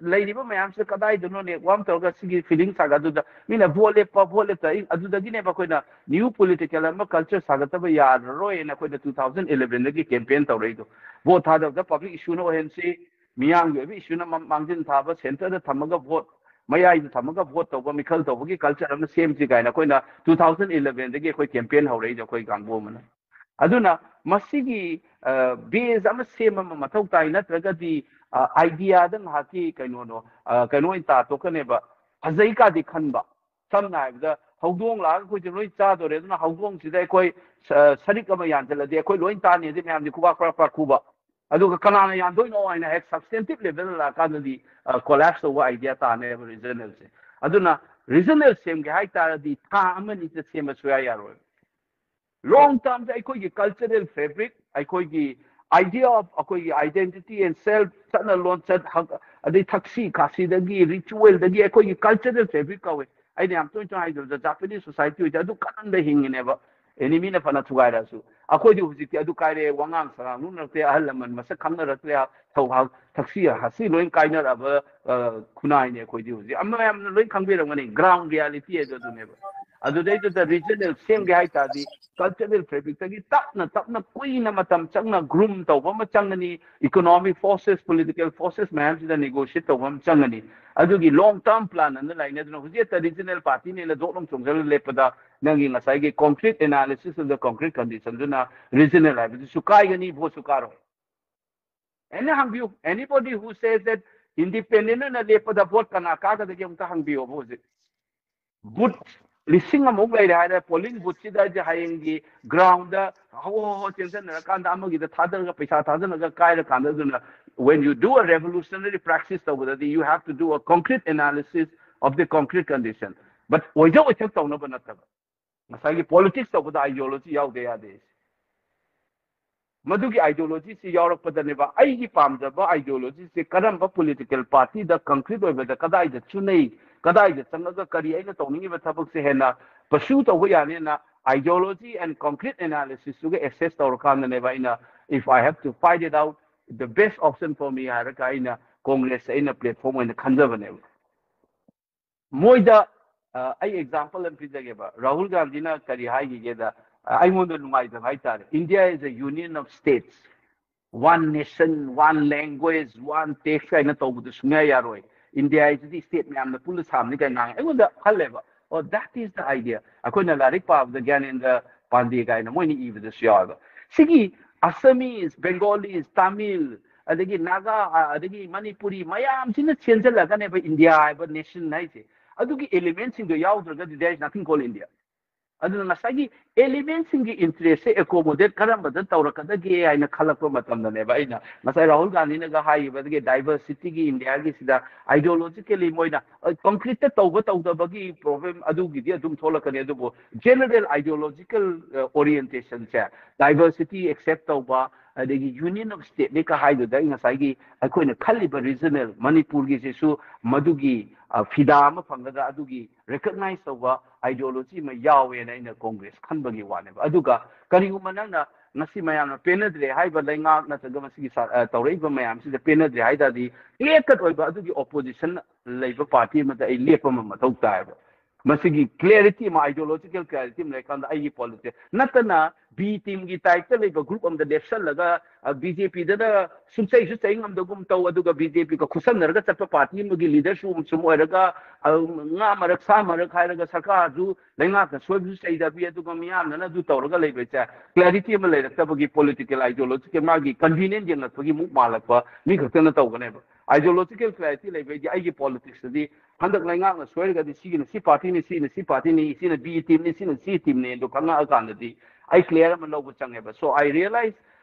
ꯂꯩꯔꯤꯕ ꯃꯌꯥꯝꯁꯦ ꯀꯗꯥꯏꯗꯅꯣꯅꯦ ꯋꯥꯝ ꯇꯧꯔꯒ ꯁꯤꯒꯤ feeling ꯁꯥꯒ ꯑꯗꯨꯗ ꯃꯤꯅ vote ꯂꯦꯞꯄ, vote ꯂꯦꯞꯇ ꯑꯩ ꯑꯗꯨꯗꯒꯤꯅꯦꯕ ꯑꯩꯈꯣꯏꯅ new political ꯑꯃ culture ꯁꯥꯒꯠꯇꯕ ꯌꯥꯔꯔꯣꯏꯅ ꯑꯩꯈꯣꯏꯅ two thousand eleven ꯗꯒꯤ campaign ꯇꯧꯔꯛꯏꯗꯣ꯫ Vote ꯊꯥꯗꯕꯗ public issue ꯅ ꯑꯣꯏꯍꯟꯁꯤ, ꯃꯤꯌꯥꯝꯒꯤ ꯑꯣꯏꯕ issue ꯅ ꯃ-, ꯃꯥꯡꯖꯤꯟ ꯊꯥꯕ, center ꯗ ꯊꯝꯃꯒ vote, ꯃꯌꯥꯏꯗ ꯊꯝꯃꯒ vote ꯇꯧꯕ, ꯃꯤꯈꯜ ꯇꯧꯕꯒꯤ culture ꯑꯃ ꯁꯦꯝꯁꯤ ꯀꯥꯏꯅ ꯑꯩꯈꯣꯏꯅ two thousand eleven ꯗꯒꯤ ꯑꯩꯈꯣꯏ campaign ꯍꯧꯔꯛꯏꯁꯦ ꯑꯩꯈꯣꯏ ꯀꯥꯡꯕꯨ ꯑꯃꯅ꯫ ꯑꯗꯨꯅ ꯃꯁꯤꯒꯤ, ꯑ, base ꯑꯃ ꯁꯦꯝꯕ ꯑꯃ ꯃꯊꯧ ꯇꯥꯏ, ꯅꯠꯇ꯭ꯔꯒꯗꯤ, ꯑ, idea ꯗ ꯉꯥꯏꯍꯥꯛꯀꯤ ꯀꯩꯅꯣꯅꯣ, ꯑ, ꯀꯩꯅꯣ ꯑꯣꯏꯅ ꯇꯥꯊꯣꯛꯀꯅꯦꯕ, ꯐꯖꯩ ꯀꯥꯗꯤ ꯈꯟꯕ꯫ ꯁꯝꯅ ꯍꯥꯏꯔꯕꯗ ꯍꯧꯗꯣꯡ ꯂꯥꯛꯑꯒ ꯑꯩꯈꯣꯏꯁꯦ ꯂꯣꯏ ꯆꯥꯗꯣꯔꯦ, ꯑꯗꯨꯅ ꯍꯧꯗꯣꯡꯁꯤꯗ ꯑꯩꯈꯣꯏ ꯁ-, ꯁꯔꯤꯛ ꯑꯃ ꯌꯥꯟꯁꯤꯜꯂꯗꯤ ꯑꯩꯈꯣꯏ ꯂꯣꯏ ꯇꯥꯅꯤ, ꯑꯗꯩ ꯃꯌꯥꯝꯁꯦ ꯈꯨꯕꯥꯛ ꯄ꯭ꯔꯥꯛ ꯄ꯭ꯔꯥꯛ ꯈꯨꯕ꯫ ꯑꯗꯨꯒ ꯀꯅꯥꯅ ꯌꯥꯟꯗꯣꯏꯅꯣ ꯍꯥꯏꯅ ꯍꯦꯛ substantive level ꯗ ꯂꯥꯛꯑꯀꯥꯟꯗꯗꯤ, ꯑ, collapse ꯇꯧꯕ idea ꯇꯥꯅꯦꯕ regional ꯁꯦ꯫ ꯑꯗꯨꯅ regional ꯁꯦꯝꯒꯦ ꯍꯥꯏ ꯇꯥꯔꯗꯤ ꯊꯥ ꯑꯃꯅꯤꯗ ꯁꯦꯝꯕ ꯁꯨꯡꯌꯥ ꯌꯥꯔꯣꯏ꯫ Long term ꯗ ꯑꯩꯈꯣꯏꯒꯤ cultural fabric, ꯑꯩꯈꯣꯏꯒꯤ, Idea of ꯑꯩꯈꯣꯏꯒꯤ identity and self, ꯆꯠꯅ ꯂꯣꯟꯆꯠ, ꯍꯛ-, ꯑꯗꯩ ꯊꯛꯁꯤ ꯈꯥꯁꯤꯗꯒꯤ, ritualꯗꯒꯤ ꯑꯩꯈꯣꯏꯒꯤ cultural fabric ꯀꯧꯋꯦ꯫ ꯑꯩꯅ ꯌꯥꯝ ꯇꯣꯏꯅ ꯇꯣꯏꯅ ꯍꯥꯏꯗꯕꯗ, Japanese society ꯍꯣꯏꯗꯤ ꯑꯗꯨ ꯀꯟꯅ ꯍꯤꯡꯉꯤꯅꯦꯕ, ꯑꯦꯅꯤ ꯃꯤꯅ ꯐꯅ ꯊꯨꯒꯥꯏꯔꯛꯑꯁꯨ꯫ ꯑꯩꯈꯣꯏꯗꯤ ꯍꯧꯖꯤꯛꯇꯤ ꯑꯗꯨ ꯀꯥꯏꯔꯦ, ꯋꯥꯉꯥꯡ ꯁꯉꯥꯡ ꯂꯨꯅꯔꯛꯇ꯭ꯔꯦ, ꯑꯍꯜ ꯂꯃꯟ ꯃꯁꯛ ꯈꯪꯅꯔꯛꯇ꯭ꯔꯦ, ꯊꯧꯍꯥꯛ ꯊꯛꯁꯤ ꯍꯥꯁꯤ ꯂꯣꯏ ꯀꯥꯏꯅꯔꯛꯑꯕ, ꯑ, ꯈꯨꯟꯅꯥꯏꯅꯦ ꯑꯩꯈꯣꯏꯗꯤ ꯍꯧꯖꯤꯛ꯫ ꯑꯃ ꯃꯌꯥꯝꯅ ꯂꯣꯏ ꯈꯪꯕꯤꯔꯝꯒꯅꯤ, ground reality ꯍꯥꯏꯗꯣ ꯑꯗꯨꯅꯦꯕ꯫ ꯑꯗꯨꯗꯩꯗꯨꯗ regional ꯁꯦꯝꯒꯦ ꯍꯥꯏ ꯇꯥꯔꯗꯤ, cultural fabricꯇꯒꯤ ꯇꯞꯅ ꯇꯞꯅ ꯀꯨꯏꯅ ꯃꯇꯝ ꯆꯪꯅ groom ꯇꯧꯕ ꯑꯃ ꯆꯪꯒꯅꯤ, economic forces, political forces ꯃꯌꯥꯝꯁꯤꯗ negotiate ꯇꯧꯕ ꯑꯃ ꯆꯪꯒꯅꯤ꯫ ꯑꯗꯨꯒꯤ long term plan ꯑꯃ ꯂꯩꯅꯗꯅ ꯍꯧꯖꯤꯛ ꯍꯦꯛꯇ regional partyꯅꯦꯅ ꯖꯣꯠ ꯂꯣꯡ ꯆꯣꯡꯁꯤꯜꯂ ꯂꯦꯞꯄꯗ, ꯅꯪꯒꯤ ꯉꯁꯥꯏꯒꯤ concrete analysis of the concrete conditionꯗꯨꯅ regional ꯍꯥꯏꯕꯗꯨꯁꯨ ꯀꯥꯏꯒꯅꯤ, voteꯁꯨ ꯀꯥꯔꯣꯏ꯫ ꯑꯩꯅ ꯍꯪꯕꯤꯌꯨ, anybody who says that independent ꯑꯣꯏꯅ ꯂꯦꯞꯄꯗ vote ꯀꯅꯥ ꯀꯥꯒꯗꯒꯦ ꯑꯃꯨꯛꯇ ꯍꯪꯕꯤꯌꯣꯕ꯫ ꯍꯧꯖꯤꯛ booth ꯂꯤꯁꯤꯡ ꯑꯃꯃꯨꯛ ꯂꯩꯔꯦ ꯍꯥꯏꯔꯦ, polling boothꯁꯤꯗ ꯍꯌꯦꯡꯒꯤ groundꯗ ꯍꯣ ꯍꯣ ꯍꯣ ꯆꯦꯟꯁꯟꯅꯔꯀꯥꯟꯗ ꯑꯃꯒꯤꯗ ꯊꯥꯗꯔꯒ, ꯄꯩꯁꯥ ꯊꯥꯗꯔꯒ ꯀꯥꯏꯔꯀꯥꯟꯗ, ꯑꯗꯨꯅ when you do a revolutionary practice ꯇꯧꯕꯗꯗꯤ, you have to do a concrete analysis of the concrete condition, but ꯑꯣꯏꯖ ꯑꯣꯏꯊꯣꯛ ꯇꯧꯅꯕ ꯅꯠꯇꯕ꯫ ꯉꯁꯥꯏꯒꯤ politics ꯇꯧꯕꯗ ideology ꯌꯥꯎꯗ ꯌꯥꯗꯦ꯫ ꯃꯗꯨꯒꯤ ideologyꯁꯤ ꯌꯥꯎꯔꯛꯄꯗꯅꯦꯕ ꯑꯩꯒꯤ ꯄꯥꯝꯖꯕ ideologyꯁꯤ ꯀꯔꯝꯕ political partyꯗ concrete ꯑꯣꯏꯕꯗ ꯀꯗꯥꯏꯗ ꯆꯨꯅꯩ, ꯀꯗꯥꯏꯗ ꯆꯪꯉꯒ ꯀꯔꯤ ꯑꯩꯅ ꯇꯧꯅꯤꯡꯉꯤꯕ ꯊꯕꯛꯁꯦ ꯍꯦꯟꯅ pursue ꯇꯧꯕ ꯌꯥꯅꯤꯅ ideology and concrete analysisꯇꯨꯒ assess ꯇꯧꯔꯀꯥꯟꯗꯅꯦꯕ ꯑꯩꯅ, if I have to fight it out, the best option for me ꯍꯥꯏꯔꯒ ꯑꯩꯅ Congressꯁꯦ ꯑꯩꯅ platform ꯑꯣꯏꯅ ꯈꯟꯖꯕꯅꯦꯕ꯫ ꯃꯣꯏꯗ, ꯑ, ꯑꯩ example ꯑꯃ ꯄꯤꯖꯒꯦꯕ꯫ ꯔꯥꯍꯨꯜ ꯒꯥꯟꯙꯤꯅ ꯀꯔꯤ ꯍꯥꯏꯈꯤꯒꯦꯗ, ꯑ, ꯑꯩꯉꯣꯟꯗ ꯅꯨꯡꯉꯥꯏꯇꯕ ꯍꯥꯏꯇꯥꯔꯦ, "India is a union of states, one nation, one language, one tax" ꯀꯥꯏꯅ ꯇꯧꯕꯗꯨ ꯁꯨꯡꯌꯥ ꯌꯥꯔꯣꯏ꯫ India ꯍꯥꯏꯁꯤꯗꯤ state ꯃꯌꯥꯝꯅ ꯄꯨꯜꯂ ꯁꯥꯕꯅꯤ ꯀꯥꯏꯅ ꯉꯥꯡꯉꯦ꯫ ꯑꯩꯉꯣꯟꯗ ꯈꯜꯂꯦꯕ, "Oh, that is the idea." ꯑꯩꯈꯣꯏꯅ ꯂꯥꯏꯔꯤꯛ ꯄꯥꯕꯗ ꯒ꯭ꯌꯥꯅꯦꯟꯗ꯭ꯔ ꯄꯥꯟꯗꯦ ꯀꯥꯏꯅ ꯃꯣꯏꯅ ꯏꯕꯗꯁꯨ ꯌꯥꯎꯋꯦꯕ꯫ ꯁꯤꯒꯤ Assamese, Bengalis, Tamil, ꯑꯗꯒꯤ ꯅꯥꯒꯥ, ꯑ, ꯑꯗꯒꯤ ꯃꯅꯤꯄꯨꯔꯤ ꯃꯌꯥꯝꯁꯤꯅ ꯆꯦꯟꯁꯤꯜꯂꯒꯅꯦꯕ India ꯍꯥꯏꯕ nation ꯍꯥꯏꯁꯦ꯫ ꯑꯗꯨꯒꯤ elementꯁꯤꯡꯗꯣ ꯌꯥꯎꯗ꯭ꯔꯒꯗꯤ there is nothing called India꯫ ꯑꯗꯨꯅ ꯉꯁꯥꯏꯒꯤ elementꯁꯤꯡꯒꯤ interestꯁꯦ accommodate ꯀꯔꯝꯕꯗ ꯇꯧꯔꯛꯀꯗꯒꯦ ꯍꯥꯏꯅ ꯈꯜꯂꯛꯄ ꯃꯇꯝꯗꯅꯦꯕ ꯑꯩꯅ ꯉꯁꯥꯏ ꯔꯥꯍꯨꯜ ꯒꯥꯟꯙꯤꯅꯒ ꯍꯥꯏꯈꯤꯕꯗꯒꯤ diversityꯒꯤ Indiaꯒꯤꯁꯤꯗ ideologically ꯃꯣꯏꯅ, ꯑ, concreteꯇ ꯇꯧꯕ ꯇꯧꯗꯕꯒꯤ problem ꯑꯗꯨꯒꯤꯗꯤ ꯑꯗꯨꯝ ꯊꯣꯛꯂꯛꯀꯅꯤ, ꯑꯗꯨꯕꯨ general ideological, ꯑ, orientationꯁꯦ, diversity accept ꯇꯧꯕ, ꯑꯗꯒꯤ Union of State ꯅꯤ ꯀ ꯍꯥꯏꯗꯨꯗ ꯑꯩ ꯉꯁꯥꯏꯒꯤ ꯑꯩꯈꯣꯏꯅ ꯈꯜꯂꯤꯕ regional ꯃꯅꯤꯄꯨꯔꯒꯤꯁꯤꯁꯨ ꯃꯗꯨꯒꯤ ꯐꯤꯗꯥ ꯑꯃ ꯐꯪꯒꯗ꯭ꯔꯥ, ꯑꯗꯨꯒꯤ recognize ꯇꯧꯕ ideology ꯑꯃ ꯌꯥꯎꯋꯦꯅ ꯑꯩꯅ Congress ꯈꯟꯕꯒꯤ ꯋꯥꯅꯦꯕ꯫ ꯑꯗꯨꯒ ꯀꯔꯤꯒꯨꯝꯕ ꯅꯪꯅ ꯉꯁꯤ ꯃꯌꯥꯝꯅ ꯄꯦꯟꯅꯗ꯭ꯔꯦ ꯍꯥꯏꯕ ꯂꯩꯉꯥꯛ ꯅꯠꯇ꯭ꯔꯒ ꯃꯁꯤꯒꯤ ꯇꯧꯔꯛꯏꯕ ꯃꯌꯥꯝꯁꯤꯗ ꯄꯦꯟꯅꯗ꯭ꯔꯦ ꯍꯥꯏ ꯇꯥꯔꯗꯤ, clear cut ꯑꯣꯏꯕ ꯑꯗꯨꯒꯤ opposition ꯂꯩꯕ party ꯑꯃꯗ ꯑꯩ ꯂꯦꯞꯄ ꯑꯃ ꯃꯊꯧ ꯇꯥꯏꯕ꯫ ꯃꯁꯤꯒꯤ clarity ꯑꯃ, ideological clarity ꯑꯃ ꯂꯩꯔꯀꯥꯟꯗ ꯑꯩꯒꯤ politics ꯅꯠꯇꯅ B team ꯒꯤ type ꯇ ꯂꯩꯕ group ꯑꯃꯗ ꯂꯦꯞꯁꯜꯂꯒ, BJP ꯗꯅ ꯁꯨꯡꯆꯩꯁꯨ ꯆꯩ ꯉꯝꯗꯒꯨꯝ ꯇꯧ, ꯑꯗꯨꯒ BJP ꯒ ꯈꯨꯠꯁꯝꯅꯔꯒ ꯆꯠꯄ party ꯑꯃꯒꯤ leader ꯁꯨ ꯁꯨꯝ ꯑꯣꯏꯔꯒ, ꯉꯥ ꯃꯔꯛ ꯁꯥ ꯃꯔꯛ ꯍꯥꯏꯔꯒ ꯁꯔꯀꯥꯔꯁꯨ ꯂꯩꯉꯥꯛꯅ ꯁꯣꯏꯕꯁꯨ ꯆꯩꯗꯕꯤ, ꯑꯗꯨꯒ ꯃꯤꯌꯥꯝꯅꯅ ꯑꯗꯨ ꯇꯧꯔꯒ ꯂꯩꯕꯁꯦ, clarity ꯑꯃ ꯂꯩꯔꯛꯇꯕꯒꯤ political ideological ꯃꯥꯒꯤ convenient ꯌꯦꯡꯂꯛꯄꯒꯤ ꯃꯨꯛ ꯃꯥꯜꯂꯛꯄ ꯃꯤ ꯈꯛꯇꯅ ꯇꯧꯒꯅꯦꯕ꯫ Ideological clarity ꯂꯩꯕꯩꯗꯤ ꯑꯩꯒꯤ politics ꯇꯗꯤ ꯍꯟꯗꯛ ꯂꯩꯉꯥꯛꯅ ꯁꯣꯏꯔꯒꯗꯤ ꯁꯤꯒꯤꯅ ꯁꯤ party ꯅꯤ, ꯁꯤꯅ ꯁꯤ party ꯅꯤ, ꯁꯤꯅ B team ꯅꯤ, ꯁꯤꯅ C team ꯅꯤ ꯑꯗꯨ ꯈꯪꯉꯛꯑꯀꯥꯟꯗꯗꯤ ꯑꯩ clear ꯑꯃ ꯂꯧꯕ ꯆꯪꯉꯦꯕ꯫ So I realize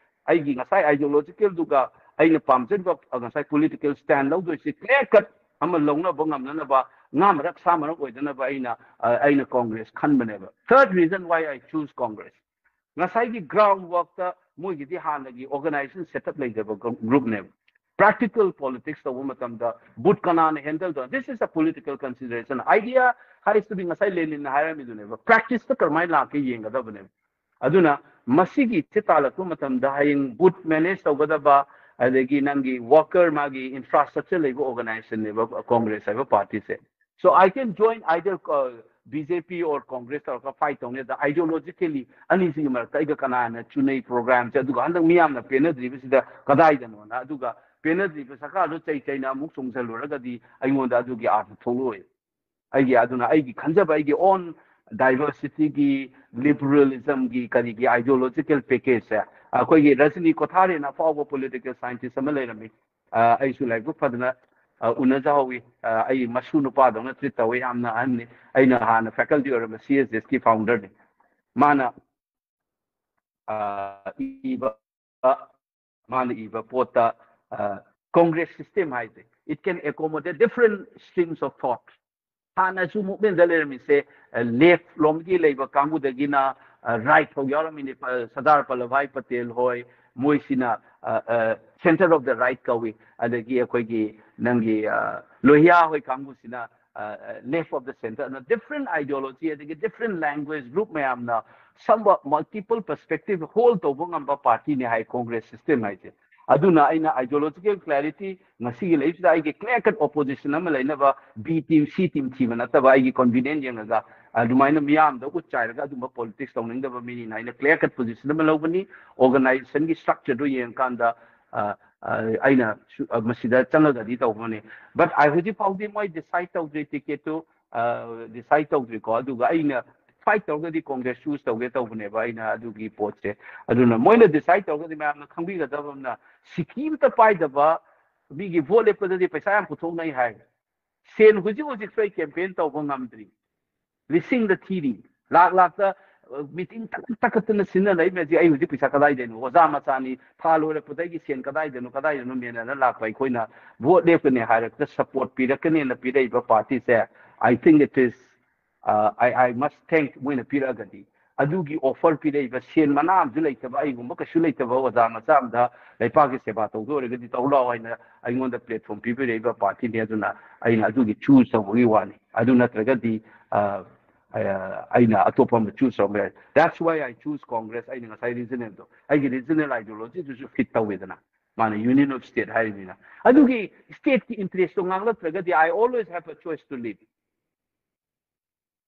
ꯑꯩꯒꯤ ꯉꯁꯥꯏ ideological ꯗꯨꯒ ꯑꯩꯅ ꯄꯥꯝꯖꯔꯤꯕ ꯉꯁꯥꯏ political stand ꯂꯧꯗꯣꯏꯁꯤ clear cut ꯑꯃ ꯂꯧꯅꯕ ꯉꯝꯅꯅꯕ, ꯉꯥ ꯃꯔꯛ ꯁꯥ ꯃꯔꯛ ꯑꯣꯏꯗꯅꯕ ꯑꯩꯅ, ꯑꯩꯅ Congress ꯈꯟꯕꯅꯦꯕ꯫ Third reason why I choose Congress, ꯉꯁꯥꯏꯒꯤ ground work ꯇ ꯃꯣꯏꯒꯤꯗꯤ ꯍꯥꯟꯅꯒꯤ organization setup ꯂꯩꯖꯕ group ꯅꯦꯕ꯫ Practical politics ꯇꯧꯕ ꯃꯇꯝꯗ vote ꯀꯅꯥꯅ handle ꯇꯧ, this is a political consideration꯫ Idea ꯍꯥꯏꯁꯤꯗꯤ ꯉꯁꯥꯏ ꯂꯦꯅꯤꯟꯅ ꯍꯥꯏꯔꯝꯃꯤꯗꯨꯅꯦꯕ, practice ꯇ ꯀꯔꯝꯍꯥꯏꯅ ꯂꯥꯛꯀꯦ ꯌꯦꯡꯒꯗꯕꯅꯦꯕ꯫ ꯑꯗꯨꯅ ꯃꯁꯤꯒꯤ ꯁꯤ ꯇꯥꯜꯂꯛꯄ ꯃꯇꯝꯗ ꯍꯌꯦꯡ vote manage ꯇꯧꯒꯗꯕ, ꯑꯗꯒꯤ ꯅꯪꯒꯤ worker ꯃꯥꯒꯤ infrastructure ꯂꯩꯕ organization ꯅꯦꯕ Congress ꯍꯥꯏꯕ party say. So I can join either BJP or Congress ꯇꯧꯔꯒ fight ꯇꯧꯅꯤ꯫ ꯑꯗ ideologically ꯑꯅꯤꯁꯤꯒꯤ ꯃꯔꯛꯇ ꯑꯩꯒ ꯀꯅꯥꯅ ꯆꯨꯅꯩ program ꯁꯦ? ꯑꯗꯨꯒ ꯍꯟꯗꯛ ꯃꯤꯌꯥꯝꯅ ꯄꯦꯟꯅꯗ꯭ꯔꯤꯕꯁꯤꯗ ꯀꯗꯥꯏꯗꯅꯣꯅ, ꯑꯗꯨꯒ ꯄꯦꯟꯅꯗ꯭ꯔꯤꯕ ꯁꯔꯀꯥꯔꯗꯨ ꯆꯩ ꯆꯩꯅ ꯑꯃꯨꯛ ꯆꯣꯡꯁꯤꯜꯂꯨꯔꯒꯗꯤ ꯑꯩꯉꯣꯟꯗ ꯑꯗꯨꯒꯤ ꯑꯥꯔꯊ ꯊꯣꯛꯂꯛꯑꯣꯏ꯫ ꯑꯩꯒꯤ, ꯑꯗꯨꯅ ꯑꯩꯒꯤ ꯈꯟꯖꯕ, ꯑꯩꯒꯤ own diversity ꯒꯤ, liberalism ꯒꯤ, ꯀꯔꯤꯒꯤ ideological package ꯁꯦ, ꯑꯩꯈꯣꯏꯒꯤ ꯔꯖꯅꯤ ꯀꯣꯊꯥꯔꯤꯅ ꯑꯐꯥꯎꯕ political scientist ꯑꯃ ꯂꯩꯔꯝꯃꯤ꯫ ꯑꯩꯁꯨ ꯂꯥꯏꯕꯛ ꯐꯗꯅ ꯎꯅꯖꯍꯧꯋꯤ꯫ ꯑꯩ ꯃꯁꯨ ꯅꯨꯄꯥꯗꯧꯅ treat ꯇꯧꯋꯤ, ꯌꯥꯝꯅ ꯑꯍꯟꯅꯤ꯫ ꯑꯩꯅ ꯍꯥꯟꯅ faculty ꯑꯣꯏꯔꯝꯕ C S S ꯀꯤ founder ꯅꯤ꯫ ꯃꯥꯅ ꯏꯕ, ꯃꯥꯅ ꯏꯕ ꯄꯣꯠꯇ Congress system ꯍꯥꯏꯁꯦ, it can accommodate different streams of thought꯫ ꯍꯥꯟꯅꯁꯨ movement ꯗ ꯂꯩꯔꯝꯃꯤꯁꯦ left ꯂꯣꯝꯒꯤ ꯂꯩꯕ ꯀꯥꯡꯕꯨꯗꯒꯤꯅ right ꯐꯥꯎ ꯌꯥꯎꯔꯝꯃꯤꯅꯤ꯫ ꯁꯔꯗꯥꯔ ꯄꯜꯂꯚꯥꯏ ꯄꯇꯦꯜ ꯍꯣꯏ, ꯃꯣꯏꯁꯤꯅ ꯁꯦꯟꯇꯔ ꯑꯣꯐ ꯗ ꯔꯥꯏꯠ ꯀꯧꯏ, ꯑꯗꯒꯤ ꯑꯩꯈꯣꯏꯒꯤ ꯅꯪꯒꯤ ꯂꯣꯍꯤꯌꯥ ꯍꯣꯏ ꯀꯥꯡꯕꯨꯁꯤꯅ ꯂꯦꯐ ꯑꯣꯐ ꯗ ꯁꯦꯟꯇꯔ, ꯑꯗꯨꯅ ꯗꯤꯐ꯭ꯔꯦꯟ ꯑꯥꯏꯗꯤꯌꯣꯂꯣꯖꯤ ꯑꯗꯒꯤ ꯗꯤꯐ꯭ꯔꯦꯟ ꯂꯦꯡꯒ꯭ꯋꯦꯖ ꯒ꯭ꯔꯨꯞ ꯃꯌꯥꯝꯅ ꯁꯝꯕ ꯃꯜꯇꯤꯄꯜ ꯄꯔꯁꯄꯦꯛꯇꯤꯚ ꯍꯣꯜ ꯇꯧꯕ ꯉꯝꯕ ꯄꯥꯔꯇꯤꯅꯤ ꯍꯥꯏ ꯀꯣꯡꯒ꯭ꯔꯦꯁ ꯁꯤꯁꯇꯦꯝ ꯍꯥꯏꯁꯦ꯫ ꯑꯗꯨꯅ ꯑꯩꯅ ꯑꯥꯏꯗꯤꯌꯣꯂꯣꯖꯤꯀꯦꯜ ꯀ꯭ꯂꯦꯔꯤꯇꯤ ꯉꯁꯤꯒꯤ ꯂꯩꯔꯤꯁꯤꯗ ꯑꯩꯒꯤ ꯀ꯭ꯂꯤꯌꯥꯔ ꯀꯠ ꯑꯣꯄꯣꯖꯤꯁꯟ ꯑꯃ ꯂꯩꯅꯕ ꯕꯤ ꯇꯤꯝ ꯁꯤ ꯇꯤꯝ ꯊꯤꯕ ꯅꯠꯇꯕ, ꯑꯩꯒꯤ ꯀꯣꯟꯚꯤꯅꯤꯌꯟ ꯌꯦꯡꯉꯒ ꯑꯗꯨꯃꯥꯏꯅ ꯃꯤꯌꯥꯝꯗ ꯎꯠ ꯆꯥꯏꯔꯒ ꯑꯗꯨꯝꯕ ꯄꯣꯂꯤꯇꯤꯛꯁ ꯇꯧꯅꯤꯡꯗꯕ ꯃꯤꯅꯤꯅ ꯑꯩꯅ ꯀ꯭ꯂꯤꯌꯥꯔ ꯀꯠ ꯄꯣꯖꯤꯁꯟ ꯑꯃ ꯂꯧꯕꯅꯤ꯫ ꯑꯣꯔꯒꯅꯥꯏꯖꯦꯁꯟꯒꯤ ꯁ꯭ꯇ꯭ꯔꯛꯆꯔꯗꯨ ꯌꯦꯡꯉꯀꯥꯟꯗ ꯑ, ꯑ, ꯑꯩꯅ ꯁꯨ-, ꯑ, ꯃꯁꯤꯗ ꯆꯪꯉꯒꯗꯤ ꯇꯧꯕꯅꯤ꯫ ꯕꯠ ꯑꯩ ꯍꯧꯖꯤꯛ ꯐꯥꯎꯗꯤ ꯃꯣꯏ ꯗꯤꯁꯥꯏꯠ ꯇꯧꯗ꯭ꯔꯤ, ꯇꯤꯀꯦꯠꯇꯨ ꯗꯤꯁꯥꯏꯠ ꯇꯧꯗ꯭ꯔꯤꯀꯣ꯫ ꯑꯗꯨꯒ ꯑꯩꯅ ꯐꯥꯏꯠ ꯇꯧꯔꯒꯗꯤ ꯀꯣꯡꯒ꯭ꯔꯦꯁ ꯆꯨꯁ ꯇꯧꯒꯦ ꯇꯧꯕꯅꯦꯕ ꯑꯩꯅ ꯑꯗꯨꯒꯤ ꯄꯣꯠꯁꯦ꯫ ꯑꯗꯨꯅ ꯃꯣꯏꯅ ꯗꯤꯁꯥꯏꯠ ꯇꯧꯔꯒꯗꯤ ꯃꯌꯥꯝꯅ ꯈꯪꯕꯤꯒꯗꯕ ꯑꯃꯅ, ꯁꯤꯀꯤ ꯑꯃꯇ ꯄꯥꯏꯗꯕ ꯃꯤꯒꯤ ꯚꯣꯠ ꯂꯦꯞꯄꯗꯗꯤ ꯄꯩꯁꯥ ꯌꯥꯝ ꯄꯨꯊꯣꯛꯅꯩ ꯍꯥꯏ꯫ ꯁꯦꯟ ꯍꯧꯖꯤꯛ ꯍꯧꯖꯤꯛꯁꯨ ꯑꯩ ꯀꯦꯝꯄꯦꯟ ꯇꯧꯕ ꯉꯝꯗ꯭ꯔꯤ, ꯂꯤꯁꯤꯡꯗ ꯊꯤꯔꯤ, ꯂꯥꯛ ꯂꯥꯛꯇ ꯃꯤꯇꯤꯡ ꯇꯥꯈꯠꯇꯅ ꯁꯤꯟꯅ ꯂꯩ ꯃꯌꯥꯝꯁꯦ꯫ ꯑꯩ ꯍꯧꯖꯤꯛ ꯄꯩꯁꯥ ꯀꯗꯥꯏꯗꯩꯅꯣ? ꯑꯣꯖꯥ ꯃꯆꯥꯅꯤ, ꯊꯥ ꯂꯣꯏꯔꯛꯄꯗ ꯑꯩꯒꯤ ꯁꯦꯟ ꯀꯗꯥꯏꯗꯅꯣ, ꯀꯗꯥꯏꯗꯅꯣ ꯃꯦꯟꯅꯅ ꯂꯥꯛꯄ ꯑꯩꯈꯣꯏꯅ ꯚꯣꯠ ꯂꯦꯞꯀꯅꯤ ꯍꯥꯏꯔꯛꯇ ꯁꯄꯣꯔꯠ ꯄꯤꯔꯛꯀꯅꯦꯅ ꯄꯤꯔꯛꯏꯕ ꯄꯥꯔꯇꯤꯁꯦ꯫ I think it is, uh, I, I must thank, ꯃꯣꯏꯅ ꯄꯤꯔꯛꯑꯒꯗꯤ꯫ ꯑꯗꯨꯒꯤ ꯑꯣꯐꯔ ꯄꯤꯔꯛꯏꯕ ꯁꯦꯟ ꯃꯅꯥ ꯑꯃꯁꯨ ꯂꯩꯇꯕ, ꯑꯩꯒꯨꯝꯕ ꯀꯩꯁꯨ ꯂꯩꯇꯕ ꯑꯣꯖꯥ ꯃꯆꯥ ꯑꯃꯗ ꯂꯩꯄꯥꯛꯀꯤ ꯁꯦꯕꯥ ꯇꯧꯗꯣꯏ ꯑꯣꯏꯔꯒꯗꯤ ꯇꯧ ꯂꯥꯛꯑꯣ ꯍꯥꯏꯅ ꯑꯩꯉꯣꯟꯗ ꯄ꯭ꯂꯦꯠꯐꯣꯝ ꯄꯤꯕꯤꯔꯛꯏꯕ ꯄꯥꯔꯇꯤꯅꯤ꯫ ꯑꯗꯨꯅ ꯑꯩꯅ ꯑꯗꯨꯒꯤ ꯆꯨꯁ ꯇꯧꯕꯒꯤ ꯋꯥꯅꯤ꯫ ꯑꯗꯨ ꯅꯠꯇ꯭ꯔꯒꯗꯤ, ꯑ, ꯑ, ꯑꯩꯅ ꯑꯇꯣꯞꯄ ꯑꯃ ꯆꯨꯁ ꯇꯧꯕ ꯌꯥꯏ꯫ That's why I choose Congress꯫ ꯑꯩꯅ ꯉꯁꯥꯏ ꯔꯤꯖꯅꯦꯜꯗꯣ, ꯑꯩꯒꯤ ꯔꯤꯖꯅꯦꯜ ꯑꯥꯏꯗꯤꯌꯣꯂꯣꯖꯤꯗꯨꯁꯨ ꯐꯤꯠ ꯇꯧꯋꯦꯗꯅ, ꯃꯥꯅ ꯌꯨꯅꯤꯌꯟ ꯑꯣꯐ ꯁ꯭ꯇꯦꯠ ꯍꯥꯏꯔꯤꯅꯤꯅ꯫ ꯑꯗꯨꯒꯤ ꯁ꯭ꯇꯦꯠꯀꯤ ꯏꯟꯇꯔꯦꯁꯇꯣ ꯉꯥꯡꯂꯛꯇ꯭ꯔꯒꯗꯤ, I always have a choice to leave꯫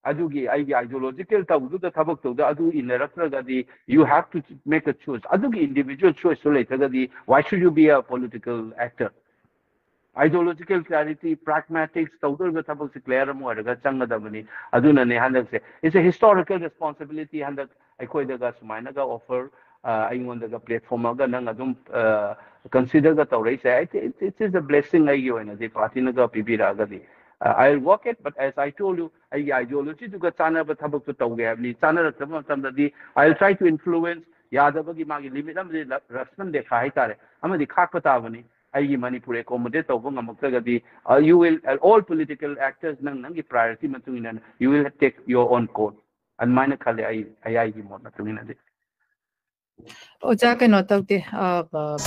ꯑꯗꯨꯒꯤ ꯑꯩꯒꯤ ꯑꯥꯏꯗꯤꯌꯣꯂꯣꯖꯤꯀꯦꯜ ꯇꯧꯗꯨꯗ ꯊꯕꯛ ꯇꯧꯗ ꯑꯗꯨ ꯏꯟꯅꯔꯛꯇ꯭ꯔꯒꯗꯤ, you have to make a choice꯫ ꯑꯗꯨꯒꯤ ꯏꯟꯗꯤꯚꯤꯖꯨꯋꯦꯜ ꯆꯣꯏꯁꯇꯨ ꯂꯩꯇ꯭ꯔꯒꯗꯤ, why should you be a political actor? Ideological clarity, pragmatics ꯇꯧꯗꯣꯏꯕ ꯊꯕꯛꯁꯦ ꯀ꯭ꯂꯤꯌꯥꯔ ꯑꯃ ꯑꯣꯏꯔꯒ ꯆꯪꯒꯗꯕꯅꯤ꯫ ꯑꯗꯨꯅꯅꯦ ꯍꯟꯗꯛꯁꯦ, it's a historical responsibility꯫ ꯍꯟꯗꯛ ꯑꯩꯈꯣꯏꯗꯒ ꯁꯨꯃꯥꯏꯅꯒ ꯑꯣꯐꯔ, ꯑꯩꯉꯣꯟꯗꯒ ꯄ꯭ꯂꯦꯠꯐꯣꯝ ꯑꯃꯒ ꯅꯪ ꯑꯗꯨꯝ ꯀꯟꯁꯤꯗꯔꯒ ꯇꯧꯔꯛꯏꯁꯦ, I think it is a blessing꯫ ꯑꯩꯒꯤ ꯑꯣꯏꯅꯗꯤ ꯄꯥꯔꯇꯤꯅꯒ ꯄꯤꯕꯤꯔꯛꯑꯒꯗꯤ, I will work it, but as I told you, ꯑꯩꯒꯤ ꯑꯥꯏꯗꯤꯌꯣꯂꯣꯖꯤꯗꯨꯒ ꯆꯥꯟꯅꯕ ꯊꯕꯛꯇꯨ ꯇꯧꯒꯦ ꯍꯥꯏꯕꯅꯤ꯫ ꯆꯥꯟꯅꯔꯛꯇꯕ ꯃꯇꯝꯗꯗꯤ, I will try to influence꯫ ꯌꯥꯗꯕꯒꯤ ꯃꯥꯒꯤ ꯂꯤꯃꯤꯠ ꯑꯃꯗꯤ ꯂ-, ꯂꯛꯁꯃꯟ ꯔꯦꯈꯥ ꯍꯥꯏꯇꯥꯔꯦ, ꯑꯃꯗꯤ ꯈꯥꯛꯄ ꯇꯥꯕꯅꯤ꯫ ꯑꯩꯒꯤ ꯃꯅꯤꯄꯨꯔ ꯑꯦꯀꯣꯃꯣꯗꯦꯠ ꯇꯧꯕ ꯉꯝꯃꯛꯇ꯭ꯔꯒꯗꯤ, uh, you will, all political actors, ꯅꯪ ꯅꯪꯒꯤ ꯄ꯭ꯔꯥꯏꯌꯣꯔꯤꯇꯤ ꯃꯇꯨꯡ ꯏꯟꯅ, you will take your own course꯫ ꯑꯗꯨꯃꯥꯏꯅ ꯈꯜꯂꯦ ꯑꯩ, ꯑꯩ ꯑꯩꯒꯤ ꯃꯣꯠ ꯃꯇꯨꯡ ꯏꯟꯅꯗꯤ꯫ ꯑꯣꯖꯥ, ꯀꯩꯅꯣ ꯇꯧꯗꯦ, ꯑ, ꯕ-,